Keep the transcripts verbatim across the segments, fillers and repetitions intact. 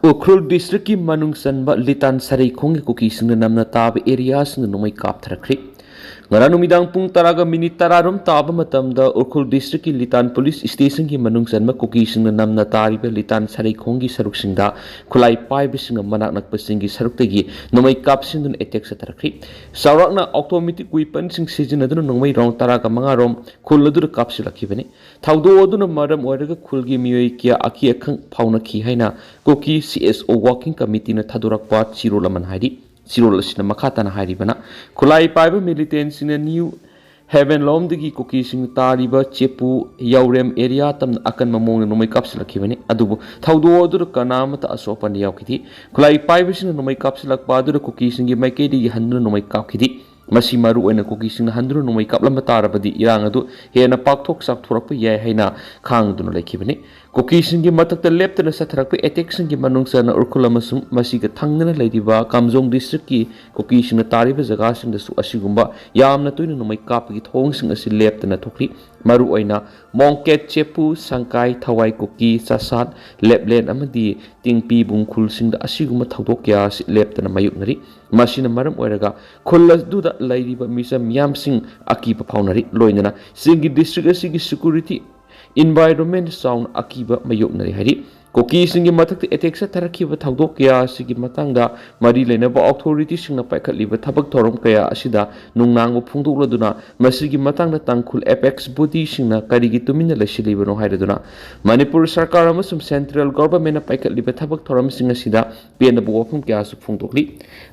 ꯎꯈ꯭ꯔꯨꯜ ꯗꯤꯁꯇ꯭ꯔꯤꯛꯀꯤ ꯃꯅꯨꯡ ꯆꯟꯕ ꯂꯤꯇꯥꯟ ꯁꯔꯩꯈꯣꯡꯒꯤ ꯀꯨꯀꯤꯁꯤꯡꯅ ꯅꯝꯅ ꯇꯥꯕ ꯑꯦꯔꯤꯌꯥꯁꯤꯡꯗ ꯅꯣꯡꯃꯩ ꯀꯥꯞꯊꯔꯛꯈ꯭ꯔꯤ꯫ ꯉꯔꯥꯡ ꯅꯨꯃꯤꯗꯥꯡ ꯄꯨꯡ ꯇꯔꯥꯒ ꯃꯤꯅꯤꯠ ꯇꯔꯥꯔꯣꯝ ꯇꯥꯕ ꯃꯇꯝꯗ ꯎꯈ꯭ꯔꯨꯜ ꯗꯤꯁꯇ꯭ꯔꯤꯛꯀꯤ ꯂꯤꯇꯥꯟ ꯄꯨꯂꯤꯁ ꯁ꯭ꯇꯦꯁꯟꯒꯤ ꯃꯅꯨꯡ ꯆꯟꯕ ꯀꯨꯀꯤꯁꯤꯡꯅ ꯅꯝꯅ ꯇꯥꯔꯤꯕ ꯂꯤꯇꯥꯟ ꯁꯔꯩꯈꯣꯡꯒꯤ ꯁꯔꯨꯛꯁꯤꯡꯗ ꯈꯨꯠꯂꯥꯏ ꯄꯥꯏꯕꯁꯤꯡꯅ ꯃꯅꯥꯛ ꯅꯛꯄꯁꯤꯡꯒꯤ ꯁꯔꯨꯛꯇꯒꯤ ꯅꯣꯡꯃꯩ ꯀꯥꯞꯁꯤꯟꯗꯨꯅ ꯑꯦꯇꯦꯛ ꯆꯠꯊꯔꯛꯈ꯭ꯔꯤ꯫ ꯆꯥꯎꯔꯥꯛꯅ ꯑꯣꯇꯣꯃꯦꯇꯤꯛ ꯋꯦꯄꯟꯁꯤꯡ ꯁꯤꯖꯤꯟꯅꯗꯨꯅ ꯅꯣꯡꯃꯩ ꯔꯥꯎꯟ ꯇꯔꯥꯒ ꯃꯉꯥ ꯔꯣꯝ ꯈꯨꯜ ꯑꯗꯨꯗ ꯀꯥꯞꯁꯤꯜꯂꯛꯈꯤꯕꯅꯤ꯫ ꯊꯧꯗꯣꯛ ꯑꯗꯨꯅ ꯃꯔꯝ ꯑꯣꯏꯔꯒ ꯈꯨꯜꯒꯤ ꯃꯤꯑꯣꯏ ꯀꯌꯥ ꯑꯀꯤ ꯑꯈꯪ ꯐꯥꯎꯅꯈꯤ ꯍꯥꯏꯅ ꯀꯨꯀꯤ ꯁꯤ ꯑꯦꯁ ꯑꯣ ꯋꯥꯔꯀꯤꯡ ꯀꯃꯤꯇꯤꯅ ꯊꯥꯗꯣꯔꯛꯄ ꯆꯦꯔꯣꯜ ꯑꯃꯅ ꯍꯥꯏꯔꯤ꯫ ꯆꯦꯔꯣꯜ ꯑꯁꯤꯅ ꯃꯈꯥ ꯇꯥꯅ ꯍꯥꯏꯔꯤꯕꯅ, ꯈꯨꯠꯂꯥꯏ ꯄꯥꯏꯕ ꯃꯤꯂꯤꯇꯦꯟꯁꯤꯡꯅ ꯅ꯭ꯌꯨ ꯍꯦꯚꯦꯟ ꯂꯣꯝꯗꯒꯤ ꯀꯨꯀꯤꯁꯤꯡ ꯇꯥꯔꯤꯕ ꯆꯦꯄꯨ ꯌꯥꯎꯔꯦꯝ ꯑꯦꯔꯤꯌꯥ ꯇꯝꯅ ꯑꯀꯟꯕ ꯃꯑꯣꯡꯗ ꯅꯣꯡꯃꯩ ꯀꯥꯞꯁꯤꯜꯂꯛꯈꯤꯕꯅꯤ꯫ ꯑꯗꯨꯕꯨ ꯊꯧꯗꯣꯛ ꯑꯗꯨꯗ ꯀꯅꯥ ꯑꯃꯠꯇ ꯑꯁꯣꯛ ꯑꯄꯟ ꯌꯥꯎꯈꯤꯗꯦ꯫ ꯈꯨꯠꯂꯥꯏ ꯄꯥꯏꯕꯁꯤꯡꯅ ꯅꯣꯡꯃꯩ ꯀꯥꯞꯁꯤꯜꯂꯛꯄ ꯑꯗꯨꯗ ꯀꯨꯀꯤꯁꯤꯡꯒꯤ ꯃꯥꯏꯀꯩꯗꯒꯤ ꯍꯟꯗꯨꯅ ꯅꯣꯡꯃꯩ ꯀꯥꯞꯈꯤꯗꯦ꯫ ꯃꯁꯤ ꯃꯔꯨꯑꯣꯏꯅ ꯀꯨꯀꯤꯁꯤꯡꯅ ꯍꯟꯗꯨꯅ ꯅꯣꯡꯃꯩ ꯀꯥꯞꯂꯝꯕ ꯇꯥꯔꯕꯗꯤ ꯏꯔꯥꯡ ꯑꯗꯨ ꯍꯦꯟꯅ ꯄꯥꯛꯊꯣꯛ ꯆꯥꯎꯊꯣꯔꯛꯄ ꯌꯥꯏ ꯍꯥꯏꯅ ꯈꯥꯡꯗꯨꯅ ꯂꯩꯈꯤꯕꯅꯤ꯫ ꯀꯨꯀꯤꯁꯤꯡꯒꯤ ꯃꯊꯛꯇ ꯂꯦꯞꯇꯅ ꯆꯠꯊꯔꯛꯄ ꯑꯦꯇꯦꯛꯁꯤꯡꯒꯤ ꯃꯅꯨꯡ ꯆꯟꯅ ꯎꯈ꯭ꯔꯨꯜ ꯑꯃꯁꯨꯡ ꯃꯁꯤꯒ ꯊꯪꯅꯅ ꯂꯩꯔꯤꯕ ꯀꯥꯝꯖꯣꯡ ꯗꯤꯁꯇ꯭ꯔꯤꯛꯀꯤ ꯀꯨꯀꯤꯁꯤꯡꯅ ꯇꯥꯔꯤꯕ ꯖꯒꯥꯁꯤꯡꯗꯁꯨ ꯑꯁꯤꯒꯨꯝꯕ ꯌꯥꯝꯅ ꯇꯣꯏꯅ ꯅꯣꯡꯃꯩ ꯀꯥꯞꯄꯒꯤ ꯊꯧꯑꯣꯡꯁꯤꯡ ꯑꯁꯤ ꯂꯦꯞꯇꯅ ꯊꯣꯛꯂꯤ꯫ ꯃꯔꯨꯑꯣꯏꯅ ꯃꯣꯡꯀꯦꯠ, ꯆꯦꯄꯨ, ꯁꯪꯀꯥꯏ, ꯊꯋꯥꯏ ꯀꯨꯀꯤ, ꯆꯥꯁꯥꯠ, ꯂꯦꯞꯂꯦꯟ ꯑꯃꯗꯤ ꯇꯤꯡꯄꯤ ꯕꯨꯡꯈꯨꯜꯁꯤꯡꯗ ꯑꯁꯤꯒꯨꯝꯕ ꯊꯧꯗꯣꯛ ꯀꯌꯥ ꯑꯁꯤ ꯂꯦꯞꯇꯅ ꯃꯥꯌꯣꯛꯅꯔꯤ꯫ ꯃꯁꯤꯅ ꯃꯔꯝ ꯑꯣꯏꯔꯒ ꯈꯨꯜ ꯑꯗꯨꯗ ꯂꯩꯔꯤꯕ ꯃꯤꯆꯝ ꯃꯤꯌꯥꯝꯁꯤꯡ ꯑꯀꯤꯕ ꯐꯥꯎꯅꯔꯤ꯫ ꯂꯣꯏꯅꯅ ꯆꯤꯡꯒꯤ ꯗꯤꯁꯇ꯭ꯔꯤꯛ ꯑꯁꯤꯒꯤ ꯁꯦꯀ꯭ꯌꯨꯔꯤꯇꯤ ꯏꯟꯚꯥꯏꯔꯣꯟꯃꯦꯟ ꯆꯥꯎꯅ ꯑꯀꯤꯕ ꯃꯥꯌꯣꯛꯅꯔꯤ ꯍꯥꯏꯔꯤ꯫ ꯀꯨꯀꯤꯁꯤꯡꯒꯤ ꯃꯊꯛꯇ ꯑꯦꯇꯦꯛ ꯆꯠꯊꯔꯛꯈꯤꯕ ꯊꯧꯗꯣꯛ ꯀꯌꯥ ꯑꯁꯤꯒꯤ ꯃꯇꯥꯡꯗ ꯃꯔꯤ ꯂꯩꯅꯕ ꯑꯣꯊꯣꯔꯤꯇꯤꯁꯤꯡꯅ ꯄꯥꯏꯈꯠꯂꯤꯕ ꯊꯕꯛ ꯊꯧꯔꯝ ꯀꯌꯥ ꯑꯁꯤꯗ ꯅꯨꯡꯅꯥꯡꯕ ꯐꯣꯡꯗꯣꯛꯂꯗꯨꯅ ꯃꯁꯤꯒꯤ ꯃꯇꯥꯡꯗ ꯇꯥꯡꯈꯨꯜ ꯑꯦꯄꯦꯛꯁ ꯕꯣꯗꯤꯁꯤꯡꯅ ꯀꯔꯤꯒꯤ ꯇꯨꯃꯤꯟꯅ ꯂꯩꯁꯤꯜꯂꯤꯕꯅꯣ ꯍꯥꯏꯔꯗꯨꯅ ꯃꯅꯤꯄꯨꯔ ꯁꯔꯀꯥꯔ ꯑꯃꯁꯨꯡ ꯁꯦꯟꯇ꯭ꯔꯦꯜ ꯒꯣꯚꯔꯟꯃꯦꯟꯠꯅ ꯄꯥꯏꯈꯠꯂꯤꯕ ꯊꯕꯛ ꯊꯧꯔꯝꯁꯤꯡ ꯑꯁꯤꯗ ꯄꯦꯟꯗꯕ ꯋꯥꯐꯝ ꯀꯌꯥꯁꯨ ꯐꯣꯡꯗꯣꯛꯂꯤ꯫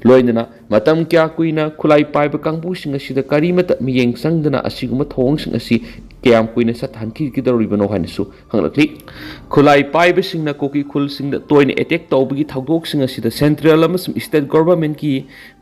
ꯂꯣꯏꯅꯅ ꯃꯇꯝ ꯀꯌꯥ ꯀꯨꯏꯅ ꯈꯨꯠꯂꯥꯏ ꯄꯥꯏꯕ ꯀꯥꯡꯕꯨꯁꯤꯡ ꯑꯁꯤꯗ ꯀꯔꯤꯃꯠꯇ ꯃꯤꯠꯌꯦꯡ ꯆꯪꯗꯅ ꯑꯁꯤꯒꯨꯝꯕ ꯊꯧꯑꯣꯡꯁꯤꯡ ꯑꯁꯤ ꯀꯌꯥꯝ ꯀꯨꯏꯅ ꯆꯠꯊꯍꯟꯈꯤꯒꯗꯧꯔꯤꯕꯅꯣ ꯍꯥꯏꯅꯁꯨ ꯍꯪꯂꯛꯂꯤ꯫ ꯈꯨꯠꯂꯥꯏ ꯄꯥꯏꯕꯁꯤꯡꯅ ꯀꯨꯀꯤ ꯈꯨꯜꯁꯤꯡꯗ ꯇꯣꯏꯅ ꯑꯦꯇꯦꯛ ꯇꯧꯕꯒꯤ ꯊꯧꯗꯣꯛꯁꯤꯡ ꯑꯁꯤꯗ ꯁꯦꯟꯇ꯭ꯔꯦꯜ ꯑꯃꯁꯨꯡ ꯁ꯭ꯇꯦꯠ ꯒꯣꯚꯔꯟꯃꯦꯟꯠꯀꯤ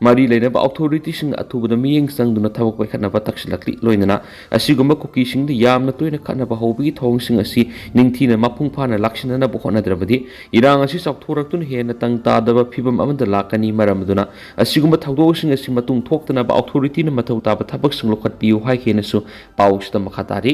ꯃꯔꯤ ꯂꯩꯅꯕ ꯑꯣꯊꯣꯔꯤꯇꯤꯁꯤꯡꯅ ꯑꯊꯨꯕꯗ ꯃꯤꯠꯌꯦꯡ ꯆꯪꯗꯨꯅ ꯊꯕꯛ ꯄꯥꯏꯈꯠꯅꯕ ꯇꯛꯁꯤꯜꯂꯛꯂꯤ꯫ ꯂꯣꯏꯅꯅ ꯑꯁꯤꯒꯨꯝꯕ ꯀꯨꯀꯤꯁꯤꯡꯗ ꯌꯥꯝꯅ ꯇꯣꯏꯅ ꯈꯠꯅꯕ ꯍꯧꯕꯒꯤ ꯊꯧꯑꯣꯡꯁꯤꯡ ꯑꯁꯤ ꯅꯤꯡꯊꯤꯅ ꯃꯄꯨꯡ ꯐꯥꯅ ꯂꯥꯛꯁꯤꯟꯅꯅꯕ ꯍꯣꯠꯅꯗ꯭ꯔꯕꯗꯤ ꯏꯔꯥꯡ ꯑꯁꯤ ꯆꯥꯎꯊꯣꯔꯛꯇꯨꯅ ꯍꯦꯟꯅ ꯇꯪ ꯇꯥꯗꯕ ꯐꯤꯚꯝ ꯑꯃꯗ ꯂꯥꯛꯀꯅꯤ꯫ ꯃꯔꯝ ꯑꯗꯨꯅ ꯑꯁꯤꯒꯨꯝꯕ ꯊꯧꯗꯣꯛꯁꯤꯡ ꯑꯁꯤ ꯃꯇꯨꯡ ꯊꯣꯛꯇꯅꯕ ꯑꯣꯊꯣꯔꯤꯇꯤꯅ ꯃꯊꯧ ꯇꯥꯕ ꯊꯕꯛꯁꯤꯡ ꯂꯧꯈꯠꯄꯤꯌꯨ ꯍꯥꯏꯈꯤꯅꯁꯨ ꯄꯥꯎꯁꯤꯗ ꯃꯈꯥ ꯇꯥꯔꯤ꯫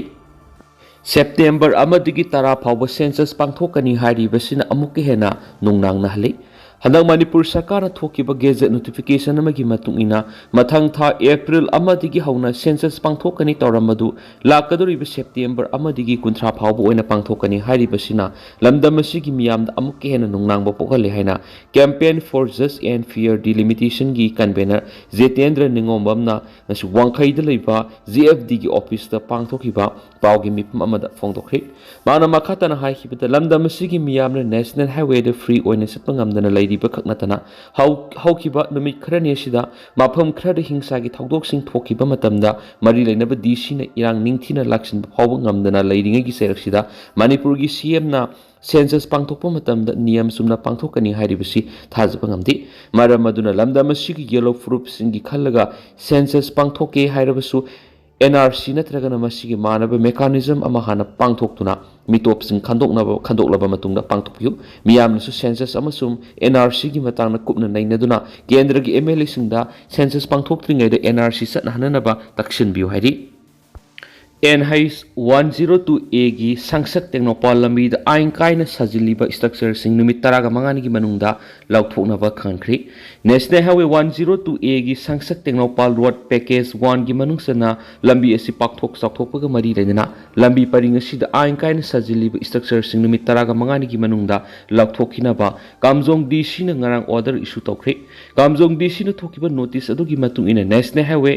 ꯁꯦꯞꯇꯦꯝꯕꯔ ꯑꯃꯗꯒꯤ ꯇꯔꯥ ꯐꯥꯎꯕ ꯁꯦꯟꯁꯁ ꯄꯥꯡꯊꯣꯛꯀꯅꯤ ꯍꯥꯏꯔꯤꯕꯁꯤꯅ ꯑꯃꯨꯛꯀ ꯍꯦꯟꯅ ꯅꯨꯡꯅꯥꯡꯅꯍꯜꯂꯤ꯫ ꯍꯟꯗꯛ ꯃꯅꯤꯄꯨꯔ ꯁꯔꯀꯥꯔꯅ ꯊꯣꯛꯈꯤꯕ ꯒꯦꯖꯦꯠ ꯅꯣꯇꯤꯐꯤꯀꯦꯁꯟ ꯑꯃꯒꯤ ꯃꯇꯨꯡ ꯏꯟꯅ, ꯃꯊꯪ ꯊꯥ ꯑꯦꯄ꯭ꯔꯤꯜ ꯑꯃꯗꯒꯤ ꯍꯧꯅ ꯁꯦꯟꯁꯁ ꯄꯥꯡꯊꯣꯛꯀꯅꯤ ꯇꯧꯔꯝꯕꯗꯨ ꯂꯥꯛꯀꯗꯧꯔꯤꯕ ꯁꯦꯞꯇꯦꯝꯕꯔ ꯑꯃꯗꯒꯤ ꯀꯨꯟꯊ꯭ꯔꯥ ꯐꯥꯎꯕ ꯑꯣꯏꯅ ꯄꯥꯡꯊꯣꯛꯀꯅꯤ ꯍꯥꯏꯔꯤꯕꯁꯤꯅ ꯂꯝꯗꯝ ꯑꯁꯤꯒꯤ ꯃꯤꯌꯥꯝꯗ ꯑꯃꯨꯛꯀ ꯍꯦꯟꯅ ꯅꯨꯡꯅꯥꯡꯕ ꯄꯣꯛꯍꯜꯂꯤ ꯍꯥꯏꯅ Campaign for Just and Fair Delimitationꯒꯤ ꯀꯟꯚꯦꯅꯔ ꯖꯤꯇꯦꯟꯗ꯭ꯔ ꯅꯤꯉꯣꯝꯕꯝꯅ ꯉꯁꯤ ꯋꯥꯡꯈꯩꯗ ꯂꯩꯕ ꯖꯤ ꯑꯦꯐ ꯗꯤꯒꯤ ꯑꯣꯐꯤꯁꯇ ꯄꯥꯡꯊꯣꯛꯈꯤꯕ ꯄꯥꯎꯒꯤ ꯃꯤꯐꯝ ꯑꯃꯗ ꯐꯣꯡꯗꯣꯛꯈ꯭ꯔꯤ꯫ ꯃꯍꯥꯛꯅ ꯃꯈꯥ ꯇꯥꯅ ꯍꯥꯏꯈꯤꯕꯗ, ꯂꯝꯗꯝ ꯑꯁꯤꯒꯤ ꯃꯤꯌꯥꯝꯅ ꯅꯦꯁꯅꯦꯜ ꯍꯥꯏꯋꯦꯗ ꯐ꯭ꯔꯤ ꯑꯣꯏꯅ ꯆꯠꯄ ꯉꯝꯗꯅ ꯂꯩꯔꯤꯕ ꯈꯛ ꯅꯠꯇꯅ, ꯍꯧ-, ꯍꯧꯈꯤꯕ ꯅꯨꯃꯤꯠ ꯈꯔꯅꯤ ꯑꯁꯤꯗ ꯃꯐꯝ ꯈꯔꯗ ꯍꯤꯡꯁꯥꯒꯤ ꯊꯧꯗꯣꯛꯁꯤꯡ ꯊꯣꯛꯈꯤꯕ ꯃꯇꯝꯗ ꯃꯔꯤ ꯂꯩꯅꯕ ꯗꯤ ꯁꯤꯅ ꯏꯔꯥꯡ ꯅꯤꯡꯊꯤꯅ ꯂꯥꯛꯁꯤꯟꯕ ꯐꯥꯎꯕ ꯉꯝꯗꯅ ꯂꯩꯔꯤꯉꯩꯒꯤ ꯆꯩꯔꯛꯁꯤꯗ ꯃꯅꯤꯄꯨꯔꯒꯤ ꯁꯤ ꯑꯦꯝꯅ ꯁꯦꯟꯁꯁ ꯄꯥꯡꯊꯣꯛꯄ ꯃꯇꯝꯗ ꯅꯤꯌꯝ ꯆꯨꯝꯅ ꯄꯥꯡꯊꯣꯛꯀꯅꯤ ꯍꯥꯏꯔꯤꯕꯁꯤ ꯊꯥꯖꯕ ꯉꯝꯗꯦ꯫ ꯃꯔꯝ ꯑꯗꯨꯅ ꯂꯝꯗꯝ ꯑꯁꯤꯒꯤ ꯌꯦꯜꯂꯣ ꯐꯨꯔꯨꯞꯁꯤꯡꯒꯤ ꯈꯜꯂꯒ ꯁꯦꯟꯁꯁ ꯄꯥꯡꯊꯣꯛꯀꯦ ꯍꯥꯏꯔꯕꯁꯨ, ꯑꯦꯟ ꯑꯥꯔ ꯁꯤ ꯅꯠꯇ꯭ꯔꯒꯅ ꯃꯁꯤꯒꯤ ꯃꯥꯟꯅꯕ ꯃꯦꯀꯥꯅꯤꯖꯝ ꯑꯃ ꯍꯥꯟꯅ ꯄꯥꯡꯊꯣꯛꯇꯨꯅ ꯃꯤꯇꯣꯞꯁꯤꯡ ꯈꯟꯗꯣꯛꯅꯕ, ꯈꯟꯗꯣꯛꯂꯕ ꯃꯇꯨꯡꯗ ꯄꯥꯡꯊꯣꯛꯄꯤꯌꯨ꯫ ꯃꯤꯌꯥꯝꯅꯁꯨ ꯁꯦꯟꯁꯁ ꯑꯃꯁꯨꯡ ꯑꯦꯟ ꯑꯥꯔ ꯁꯤꯒꯤ ꯃꯇꯥꯡꯗ ꯀꯨꯞꯅ ꯅꯩꯅꯗꯨꯅ ꯀꯦꯟꯗ꯭ꯔꯒꯤ ꯑꯦꯝ ꯑꯦꯜ ꯑꯦꯁꯤꯡꯗ ꯁꯦꯟꯁꯁ ꯄꯥꯡꯊꯣꯛꯇ꯭ꯔꯤꯉꯩꯗ ꯑꯦꯟ ꯑꯥꯔ ꯁꯤ ꯆꯠꯅꯍꯟꯅꯅꯕ ꯇꯛꯁꯤꯟꯕꯤꯌꯨ ꯍꯥꯏꯔꯤ꯫ N H one zero two ꯑꯦꯒꯤ ꯁꯪꯁꯛ ꯇꯦꯡꯅꯧꯄꯜ ꯂꯝꯕꯤꯗ ꯑꯥꯏꯟ ꯀꯥꯏꯅ ꯁꯥꯖꯤꯜꯂꯤꯕ ꯏꯁꯇ꯭ꯔꯛꯆꯔꯁꯤꯡ ꯅꯨꯃꯤꯠ ꯇꯔꯥꯒ ꯃꯉꯥꯅꯤꯒꯤ ꯃꯅꯨꯡꯗ ꯂꯧꯊꯣꯛꯅꯕ ꯈꯪꯍꯟꯈ꯭ꯔꯤ꯫ National highway one zero two ꯑꯦꯒꯤ ꯁꯪꯁꯛ ꯇꯦꯡꯅꯧꯄꯜ ꯔꯣꯗ ꯄꯦꯀꯦꯖ ꯋꯥꯟꯒꯤ ꯃꯅꯨꯡ ꯆꯟꯅ ꯂꯝꯕꯤ ꯑꯁꯤ ꯄꯥꯛꯊꯣꯛ ꯆꯥꯎꯊꯣꯛꯄꯒ ꯃꯔꯤ ꯂꯩꯅꯅ ꯂꯝꯕꯤ ꯄꯔꯤꯡ ꯑꯁꯤꯗ ꯑꯥꯏꯟ ꯀꯥꯏꯅ ꯁꯥꯖꯤꯜꯂꯤꯕ ꯏꯁꯇ꯭ꯔꯛꯆꯔꯁꯤꯡ ꯅꯨꯃꯤꯠ ꯇꯔꯥꯒ ꯃꯉꯥꯅꯤꯒꯤ ꯃꯅꯨꯡꯗ ꯂꯧꯊꯣꯛꯈꯤꯅꯕ ꯀꯥꯝꯖꯣꯡ ꯗꯤ ꯁꯤꯅ ꯉꯔꯥꯡ ꯑꯣꯔꯗꯔ ꯏꯁꯨ ꯇꯧꯈ꯭ꯔꯦ꯫ ꯀꯥꯝꯖꯣꯡ ꯗꯤ ꯁꯤꯅ ꯊꯣꯛꯈꯤꯕ ꯅꯣꯇꯤꯁ ꯑꯗꯨꯒꯤ ꯃꯇꯨꯡ ꯏꯟꯅ ꯅꯦꯁꯅꯦꯜ ꯍꯥꯏꯋꯦ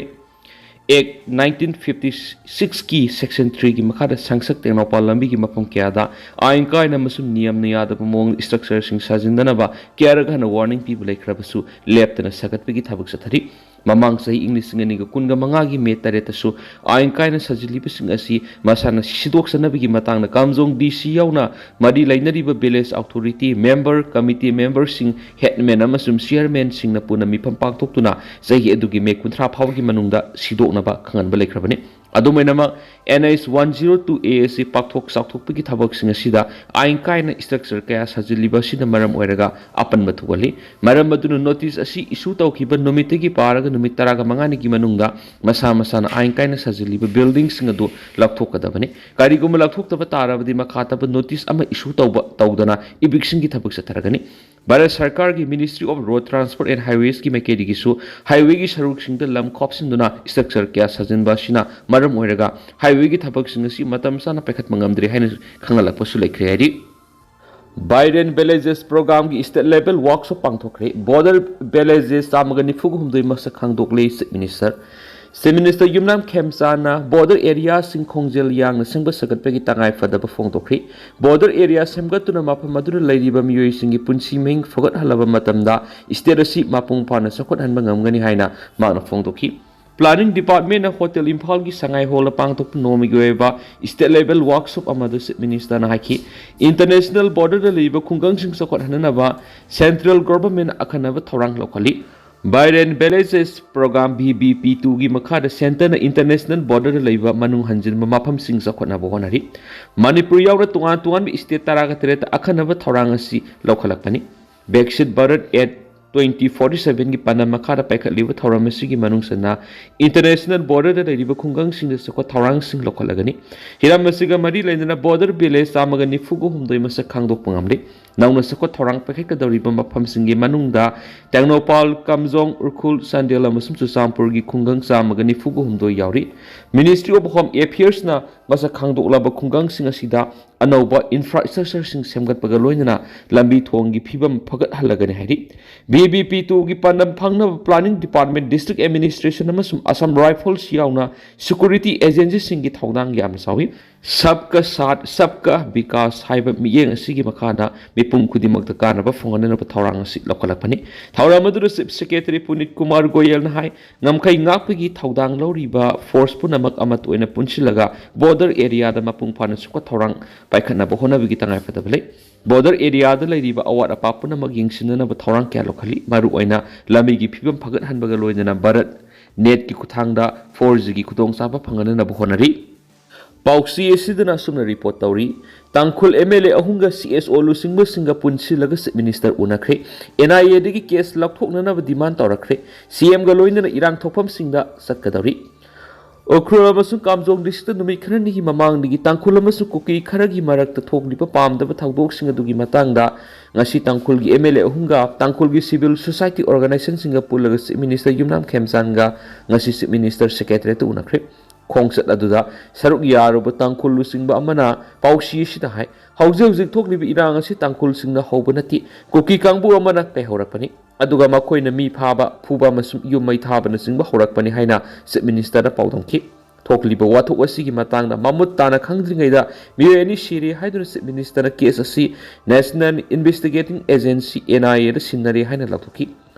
ꯑꯦꯛ ꯅꯥꯏꯟꯇꯤꯟ ꯐꯤꯐꯇꯤ ꯁꯤꯛꯁꯀꯤ ꯁꯦꯛꯁꯟ ꯊ꯭ꯔꯤꯒꯤ ꯃꯈꯥꯗ ꯁꯪꯁꯛ ꯇꯦꯡꯅꯧꯄꯜ ꯂꯝꯕꯤꯒꯤ ꯃꯐꯝ ꯀꯌꯥꯗ ꯑꯥꯏꯟ ꯀꯥꯏꯅ ꯑꯃꯁꯨꯡ ꯅꯤꯌꯝꯅ ꯌꯥꯗꯕ ꯃꯑꯣꯡꯗ ꯏꯁꯇ꯭ꯔꯛꯆꯔꯁꯤꯡ ꯁꯥꯖꯤꯟꯗꯅꯕ ꯀꯌꯥꯔꯛ ꯍꯟꯅ ꯋꯥꯔꯅꯤꯡ ꯄꯤꯕ ꯂꯩꯈ꯭ꯔꯕꯁꯨ ꯂꯦꯞꯇꯅ ꯁꯥꯒꯠꯄꯒꯤ ꯊꯕꯛ ꯆꯠꯊꯔꯤ꯫ ꯃꯃꯥꯡ ꯆꯍꯤ ꯏꯪ ꯂꯤꯁꯤꯡ ꯑꯅꯤꯒ ꯀꯨꯟꯒ ꯃꯉꯥꯒꯤ ꯃꯦ ꯇꯔꯦꯠꯇꯁꯨ ꯑꯥꯏꯟ ꯀꯥꯏꯅ ꯁꯥꯖꯤꯜꯂꯤꯕꯁꯤꯡ ꯑꯁꯤ ꯃꯁꯥꯅ ꯁꯤꯗꯣꯛꯆꯅꯕꯒꯤ ꯃꯇꯥꯡꯗ ꯀꯥꯝꯖꯣꯡ ꯗꯤ ꯁꯤ ꯌꯥꯎꯅ ꯃꯔꯤ ꯂꯩꯅꯔꯤꯕ ꯚꯤꯂꯦꯖ ꯑꯣꯊꯣꯔꯤꯇꯤ ꯃꯦꯝꯕꯔ, ꯀꯃꯤꯇꯤ ꯃꯦꯝꯕꯔꯁꯤꯡ, ꯍꯦꯗꯃꯦꯟ ꯑꯃꯁꯨꯡ ꯆꯤꯌꯔꯃꯦꯟꯁꯤꯡꯅ ꯄꯨꯟꯅ ꯃꯤꯐꯝ ꯄꯥꯡꯊꯣꯛꯇꯨꯅ ꯆꯍꯤ ꯑꯗꯨꯒꯤ ꯃꯦ ꯀꯨꯟꯊ꯭ꯔꯥ ꯐꯥꯎꯕꯒꯤ ꯃꯅꯨꯡꯗ ꯁꯤꯗꯣꯛꯅꯕ ꯈꯪꯍꯟꯕ ꯂꯩꯈ꯭ꯔꯕꯅꯤ꯫ ꯑꯗꯨꯝ ꯑꯣꯏꯅꯃꯛ, NH one zero two A ꯑꯁꯤ ꯄꯥꯛꯊꯣꯛ ꯆꯥꯎꯊꯣꯛꯄꯒꯤ ꯊꯕꯛꯁꯤꯡ ꯑꯁꯤꯗ ꯑꯥꯏꯟ ꯀꯥꯏꯅ structure ꯀꯌꯥ ꯁꯥꯖꯤꯜꯂꯤꯕ ꯑꯁꯤꯅ ꯃꯔꯝ ꯑꯣꯏꯔꯒ ꯑꯄꯟꯕ ꯊꯣꯛꯍꯜꯂꯤ꯫ ꯃꯔꯝ ꯑꯗꯨꯅ notice ꯑꯁꯤ issue ꯇꯧꯈꯤꯕ ꯅꯨꯃꯤꯠꯇꯒꯤ ꯄꯥꯔꯒ ꯅꯨꯃꯤꯠ ꯇꯔꯥꯒ ꯃꯉꯥꯅꯤꯒꯤ ꯃꯅꯨꯡꯗ ꯃꯁꯥ ꯃꯁꯥꯅ ꯑꯥꯏꯟ ꯀꯥꯏꯅ ꯁꯥꯖꯤꯜꯂꯤꯕ buildingꯁꯤꯡ ꯑꯗꯨ ꯂꯧꯊꯣꯛꯀꯗꯕꯅꯤ꯫ ꯀꯔꯤꯒꯨꯝꯕ ꯂꯧꯊꯣꯛꯇꯕ ꯇꯥꯔꯕꯗꯤ ꯃꯈꯥ ꯇꯥꯕ notice ꯑꯃ issue ꯇꯧꯕ ꯇꯧꯗꯅ evictionꯒꯤ ꯊꯕꯛ ꯆꯠꯊꯔꯒꯅꯤ꯫ ꯚꯥꯔꯠ ꯁꯔꯀꯥꯔꯒꯤ Ministry of Road Transport and Highwaysꯀꯤ ꯃꯥꯏꯀꯩꯗꯒꯤꯁꯨ highwayꯒꯤ ꯁꯔꯨꯛꯁꯤꯡꯗ ꯂꯝ ꯈꯣꯞꯁꯤꯟꯗꯨꯅ structure ꯀꯌꯥ ꯁꯥꯖꯤꯟꯕ ꯑꯁꯤꯅ ꯃꯔꯝ ꯑꯣꯏꯔꯒ highwayꯒꯤ ꯊꯕꯛꯁꯤꯡ ꯑꯁꯤ ꯃꯇꯝ ꯆꯥꯅ ꯄꯥꯏꯈꯠꯄ ꯉꯝꯗ꯭ꯔꯦ ꯍꯥꯏꯅ ꯈꯪꯍꯜꯂꯛꯄꯁꯨ ꯂꯩꯈ꯭ꯔꯦ ꯍꯥꯏꯔꯤ꯫ Vibrant Villages programꯒꯤ state level workshop ꯄꯥꯡꯊꯣꯛꯈ꯭ꯔꯦ꯫ Border villages ꯆꯥꯝꯃꯒ ꯅꯤꯐꯨꯒ ꯍꯨꯝꯗꯣꯏ ꯃꯁꯛ ꯈꯪꯗꯣꯛꯂꯦ Chief Minister꯫ Chief Minister ꯌꯨꯝꯅꯥꯝ ꯈꯦꯝꯆꯥꯅ border areaꯁꯤꯡ ꯈꯣꯡꯖꯦꯜ ꯌꯥꯡꯅ ꯁꯦꯝꯒꯠ ꯁꯥꯒꯠꯄꯒꯤ ꯇꯉꯥꯏ ꯐꯗꯕ ꯐꯣꯡꯗꯣꯛꯈ꯭ꯔꯦ꯫ Border area ꯁꯦꯝꯒꯠꯇꯨꯅ ꯃꯐꯝ ꯑꯗꯨꯗ ꯂꯩꯔꯤꯕ ꯃꯤꯑꯣꯏꯁꯤꯡꯒꯤ ꯄꯨꯟꯁꯤ ꯃꯍꯤꯡ ꯐꯒꯠꯍꯜꯂꯕ ꯃꯇꯝꯗ state ꯑꯁꯤ ꯃꯄꯨꯡ ꯐꯥꯅ ꯆꯥꯎꯈꯠꯍꯟꯕ ꯉꯝꯒꯅꯤ ꯍꯥꯏꯅ ꯃꯍꯥꯛꯅ ꯐꯣꯡꯗꯣꯛꯈꯤ꯫ Planning Departmentꯅ Hotel ꯏꯝꯐꯥꯜꯒꯤ ꯁꯉꯥꯏ ꯍꯣꯜꯗ ꯄꯥꯡꯊꯣꯛꯄ ꯅꯣꯡꯃꯒꯤ ꯑꯣꯏꯕ state level workshop ꯑꯃꯗ Chief Ministerꯅ ꯍꯥꯏꯈꯤ, international borderꯗ ꯂꯩꯔꯤꯕ ꯈꯨꯡꯒꯪꯁꯤꯡ ꯆꯥꯎꯈꯠꯍꯟꯅꯅꯕ central governmentꯅ ꯑꯈꯟꯅꯕ ꯊꯧꯔꯥꯡ ꯂꯧꯈꯠꯂꯤ꯫ Vibrant Villages Program, VVP twoꯒꯤ ꯃꯈꯥꯗ centreꯅ international borderꯗ ꯂꯩꯕ ꯃꯅꯨꯡ ꯍꯟꯖꯤꯟꯕ ꯃꯐꯝꯁꯤꯡ ꯆꯥꯎꯈꯠꯅꯕ ꯍꯣꯠꯅꯔꯤ꯫ ꯃꯅꯤꯄꯨꯔ ꯌꯥꯎꯅ ꯇꯣꯉꯥꯟ ꯇꯣꯉꯥꯟꯕ state ꯇꯔꯥꯒ ꯇꯔꯦꯠꯇ ꯑꯈꯟꯅꯕ ꯊꯧꯔꯥꯡ ꯑꯁꯤ ꯂꯧꯈꯠꯂꯛꯄꯅꯤ꯫ Viksit Bharat at twenty forty sevenꯒꯤ ꯄꯥꯟꯗꯝ ꯃꯈꯥꯗ ꯄꯥꯏꯈꯠꯂꯤꯕ ꯊꯧꯔꯝ ꯑꯁꯤꯒꯤ ꯃꯅꯨꯡ ꯆꯟꯅ international borderꯗ ꯂꯩꯔꯤꯕ ꯈꯨꯡꯒꯪꯁꯤꯡꯗ ꯆꯥꯎꯈꯠ ꯊꯧꯔꯥꯡꯁꯤꯡ ꯂꯧꯈꯠꯂꯒꯅꯤ꯫ ꯍꯤꯔꯝ ꯑꯁꯤꯒ ꯃꯔꯤ ꯂꯩꯅꯅ border village ꯆꯥꯝꯃꯒ ꯅꯤꯐꯨꯒ ꯍꯨꯝꯗꯣꯏ ꯃꯁꯛ ꯈꯪꯗꯣꯛꯄ ꯉꯝꯂꯤ꯫ ꯅꯧꯅ ꯆꯥꯎꯈꯠ ꯊꯧꯔꯥꯡ ꯄꯥꯏꯈꯠꯀꯗꯧꯔꯤꯕ ꯃꯐꯝꯁꯤꯡꯒꯤ ꯃꯅꯨꯡꯗ ꯇꯦꯡꯅꯧꯄꯥꯜ, ꯀꯥꯝꯖꯣꯡ, ꯎꯈ꯭ꯔꯨꯜ, ꯆꯥꯟꯗꯦꯜ ꯑꯃꯁꯨꯡ ꯆꯨꯔꯆꯥꯟꯄꯨꯔꯒꯤ ꯈꯨꯡꯒꯪ ꯆꯥꯝꯃꯒ ꯅꯤꯐꯨꯒ ꯍꯨꯝꯗꯣꯏ ꯌꯥꯎꯔꯤ꯫ Ministry of Home Affairsꯅ ꯃꯁꯛ ꯈꯪꯗꯣꯛꯂꯕ ꯈꯨꯡꯒꯪꯁꯤꯡ ꯑꯁꯤꯗ ꯑꯅꯧꯕ infrastructureꯁꯤꯡ ꯁꯦꯝꯒꯠꯄꯒ ꯂꯣꯏꯅꯅ ꯂꯝꯕꯤ ꯊꯣꯡꯒꯤ ꯐꯤꯕꯝ ꯐꯒꯠꯍꯜꯂꯒꯅꯤ ꯍꯥꯏꯔꯤ꯫ VVP twoꯒꯤ ꯄꯥꯟꯗꯝ ꯐꯪꯅꯕ Planning Department, District Administration ꯑꯃꯁꯨꯡ Assam Rifles ꯌꯥꯎꯅ security agencyꯁꯤꯡꯒꯤ ꯊꯧꯗꯥꯡ ꯌꯥꯝꯅ ꯆꯥꯎꯏ꯫ Sabka Saath, Sabka Vikas ꯍꯥꯏꯕ ꯃꯤꯠꯌꯦꯡ ꯑꯁꯤꯒꯤ ꯃꯈꯥꯗ ꯃꯤꯄꯨꯝ ꯈꯨꯗꯤꯡꯃꯛꯇ ꯀꯥꯟꯅꯕ ꯐꯪꯍꯟꯅꯅꯕ ꯊꯧꯔꯥꯡ ꯑꯁꯤ ꯂꯧꯈꯠꯂꯛꯄꯅꯤ꯫ ꯊꯧꯔꯝ ꯑꯗꯨꯗ Chief Secretary Puneet Kumar Goyalꯅ ꯍꯥꯏ, ꯉꯝꯈꯩ ꯉꯥꯛꯄꯒꯤ ꯊꯧꯗꯥꯡ ꯂꯧꯔꯤꯕ force ꯄꯨꯝꯅꯃꯛ ꯑꯃꯠꯇ ꯑꯣꯏꯅ ꯄꯨꯟꯁꯤꯜꯂꯒ border areaꯗ ꯃꯄꯨꯡ ꯐꯥꯅ ꯆꯥꯎꯈꯠ ꯊꯧꯔꯥꯡ ꯄꯥꯏꯈꯠꯅꯕ ꯍꯣꯠꯅꯕꯒꯤ ꯇꯉꯥꯏꯐꯗꯕ ꯂꯩ꯫ Border areaꯗ ꯂꯩꯔꯤꯕ ꯑꯋꯥꯠ ꯑꯄꯥ ꯄꯨꯝꯅꯃꯛ ꯌꯦꯡꯁꯤꯟꯅꯅꯕ ꯊꯧꯔꯥꯡ ꯀꯌꯥ ꯂꯧꯈꯠꯂꯤ꯫ ꯃꯔꯨꯑꯣꯏꯅ ꯂꯝꯕꯤꯒꯤ ꯐꯤꯕꯝ ꯐꯒꯠꯍꯟꯕꯒ ꯂꯣꯏꯅꯅ ꯚꯥꯔꯠ ꯅꯦꯠꯀꯤ ꯈꯨꯠꯊꯥꯡꯗ ꯐꯣꯔ ꯖꯤꯒꯤ ꯈꯨꯗꯣꯡꯆꯥꯕ ꯐꯪꯍꯟꯅꯕ ꯍꯣꯠꯅꯔꯤ꯫ ꯄꯥꯎꯆꯦ ꯑꯁꯤꯗꯅ ꯑꯁꯨꯝꯅ ꯔꯤꯄꯣꯔꯠ ꯇꯧꯔꯤ, ꯇꯥꯡꯈꯨꯜ ꯑꯦꯝ ꯑꯦꯜ ꯑꯦ ꯑꯍꯨꯝꯒ ꯁꯤ ꯑꯦꯁ ꯑꯣ ꯂꯨꯆꯤꯡꯕꯁꯤꯡꯒ ꯄꯨꯟꯁꯤꯜꯂꯒ ꯆꯤꯐ ꯃꯤꯅꯤꯁꯇꯔ ꯎꯅꯈ꯭ꯔꯦ꯫ ꯑꯦꯟ ꯑꯥꯏ ꯑꯦꯗꯒꯤ ꯀꯦꯁ ꯂꯧꯊꯣꯛꯅꯅꯕ ꯗꯤꯃꯥꯟ ꯇꯧꯔꯛꯈ꯭ꯔꯦ꯫ ꯁꯤ ꯑꯦꯝꯒ ꯂꯣꯏꯅꯅ ꯏꯔꯥꯡ ꯊꯣꯛꯐꯝꯁꯤꯡꯗ ꯆꯠꯀꯗꯧꯔꯤ꯫ ꯎꯈ꯭ꯔꯨꯜ ꯑꯃꯁꯨꯡ ꯀꯥꯝꯖꯣꯡ ꯗꯤꯁꯇ꯭ꯔꯤꯛꯇ ꯅꯨꯃꯤꯠ ꯈꯔꯅꯤꯒꯤ ꯃꯃꯥꯡꯗꯒꯤ ꯇꯥꯡꯈꯨꯜ ꯑꯃꯁꯨꯡ ꯀꯨꯀꯤ ꯈꯔꯒꯤ ꯃꯔꯛꯇ ꯊꯣꯛꯂꯤꯕ ꯄꯥꯝꯗꯕ ꯊꯧꯗꯣꯛꯁꯤꯡ ꯑꯗꯨꯒꯤ ꯃꯇꯥꯡꯗ ꯉꯁꯤ ꯇꯥꯡꯈꯨꯜꯒꯤ ꯑꯦꯝ ꯑꯦꯜ ꯑꯦ ꯑꯍꯨꯝꯒ ꯇꯥꯡꯈꯨꯜꯒꯤ ꯁꯤꯚꯤꯜ ꯁꯣꯁꯥꯏꯇꯤ ꯑꯣꯔꯒꯅꯥꯏꯖꯦꯁꯟꯁꯤꯡꯒ ꯄꯨꯜꯂꯒ ꯆꯤꯐ ꯃꯤꯅꯤꯁꯇꯔ ꯌꯨꯝꯅꯥꯝ ꯈꯦꯝꯆꯥꯟꯒ ꯉꯁꯤ ꯆꯤꯐ ꯃꯤꯅꯤꯁꯇꯔ ꯁꯦꯀ꯭ꯔꯦꯇꯔꯤꯌꯦꯠꯇ ꯎꯅꯈ꯭ꯔꯦ꯫ ꯈꯣꯡꯆꯠ ꯑꯗꯨꯗ ꯁꯔꯨꯛ ꯌꯥꯔꯨꯕ ꯇꯥꯡꯈꯨꯜ ꯂꯨꯆꯤꯡꯕ ꯑꯃꯅ ꯄꯥꯎꯆꯦ ꯑꯁꯤꯗ ꯍꯥꯏ, ꯍꯧꯖꯤꯛ ꯍꯧꯖꯤꯛ ꯊꯣꯛꯂꯤꯕ ꯏꯔꯥꯡ ꯑꯁꯤ ꯇꯥꯡꯈꯨꯜꯁꯤꯡꯅ ꯍꯧꯕ ꯅꯠꯇꯦ, ꯀꯨꯀꯤ ꯀꯥꯡꯕꯨ ꯑꯃꯅ ꯀꯩꯍꯧꯔꯛꯄꯅꯤ꯫ ꯑꯗꯨꯒ ꯃꯈꯣꯏꯅ ꯃꯤ ꯐꯥꯕ, ꯐꯨꯕ ꯑꯃꯁꯨꯡ ꯌꯨꯝ ꯃꯩ ꯊꯥꯕꯅꯆꯤꯡꯕ ꯍꯧꯔꯛꯄꯅꯤ ꯍꯥꯏꯅ ꯆꯤꯐ ꯃꯤꯅꯤꯁꯇꯔꯅ ꯄꯥꯎꯗꯝꯈꯤ꯫ ꯊꯣꯛꯂꯤꯕ ꯋꯥꯊꯣꯛ ꯑꯁꯤꯒꯤ ꯃꯇꯥꯡꯗ ꯃꯃꯨꯠ ꯇꯥꯅ ꯈꯪꯗ꯭ꯔꯤꯉꯩꯗ ꯃꯤꯑꯣꯏ ꯑꯅꯤ ꯁꯤꯔꯦ ꯍꯥꯏꯗꯨꯅ ꯆꯤꯐ ꯃꯤꯅꯤꯁꯇꯔꯅ ꯀꯦꯁ ꯑꯁꯤ ꯅꯦꯁꯅꯦꯜ ꯏꯟꯚꯦꯁꯇꯤꯒꯦꯇꯤꯡ ꯑꯦꯖꯦꯟꯁꯤ, ꯑꯦꯟ ꯑꯥꯏ ꯑꯦꯗ ꯁꯤꯟꯅꯔꯦ ꯍꯥꯏꯅ ꯂꯥꯎꯊꯣꯛꯈꯤ꯫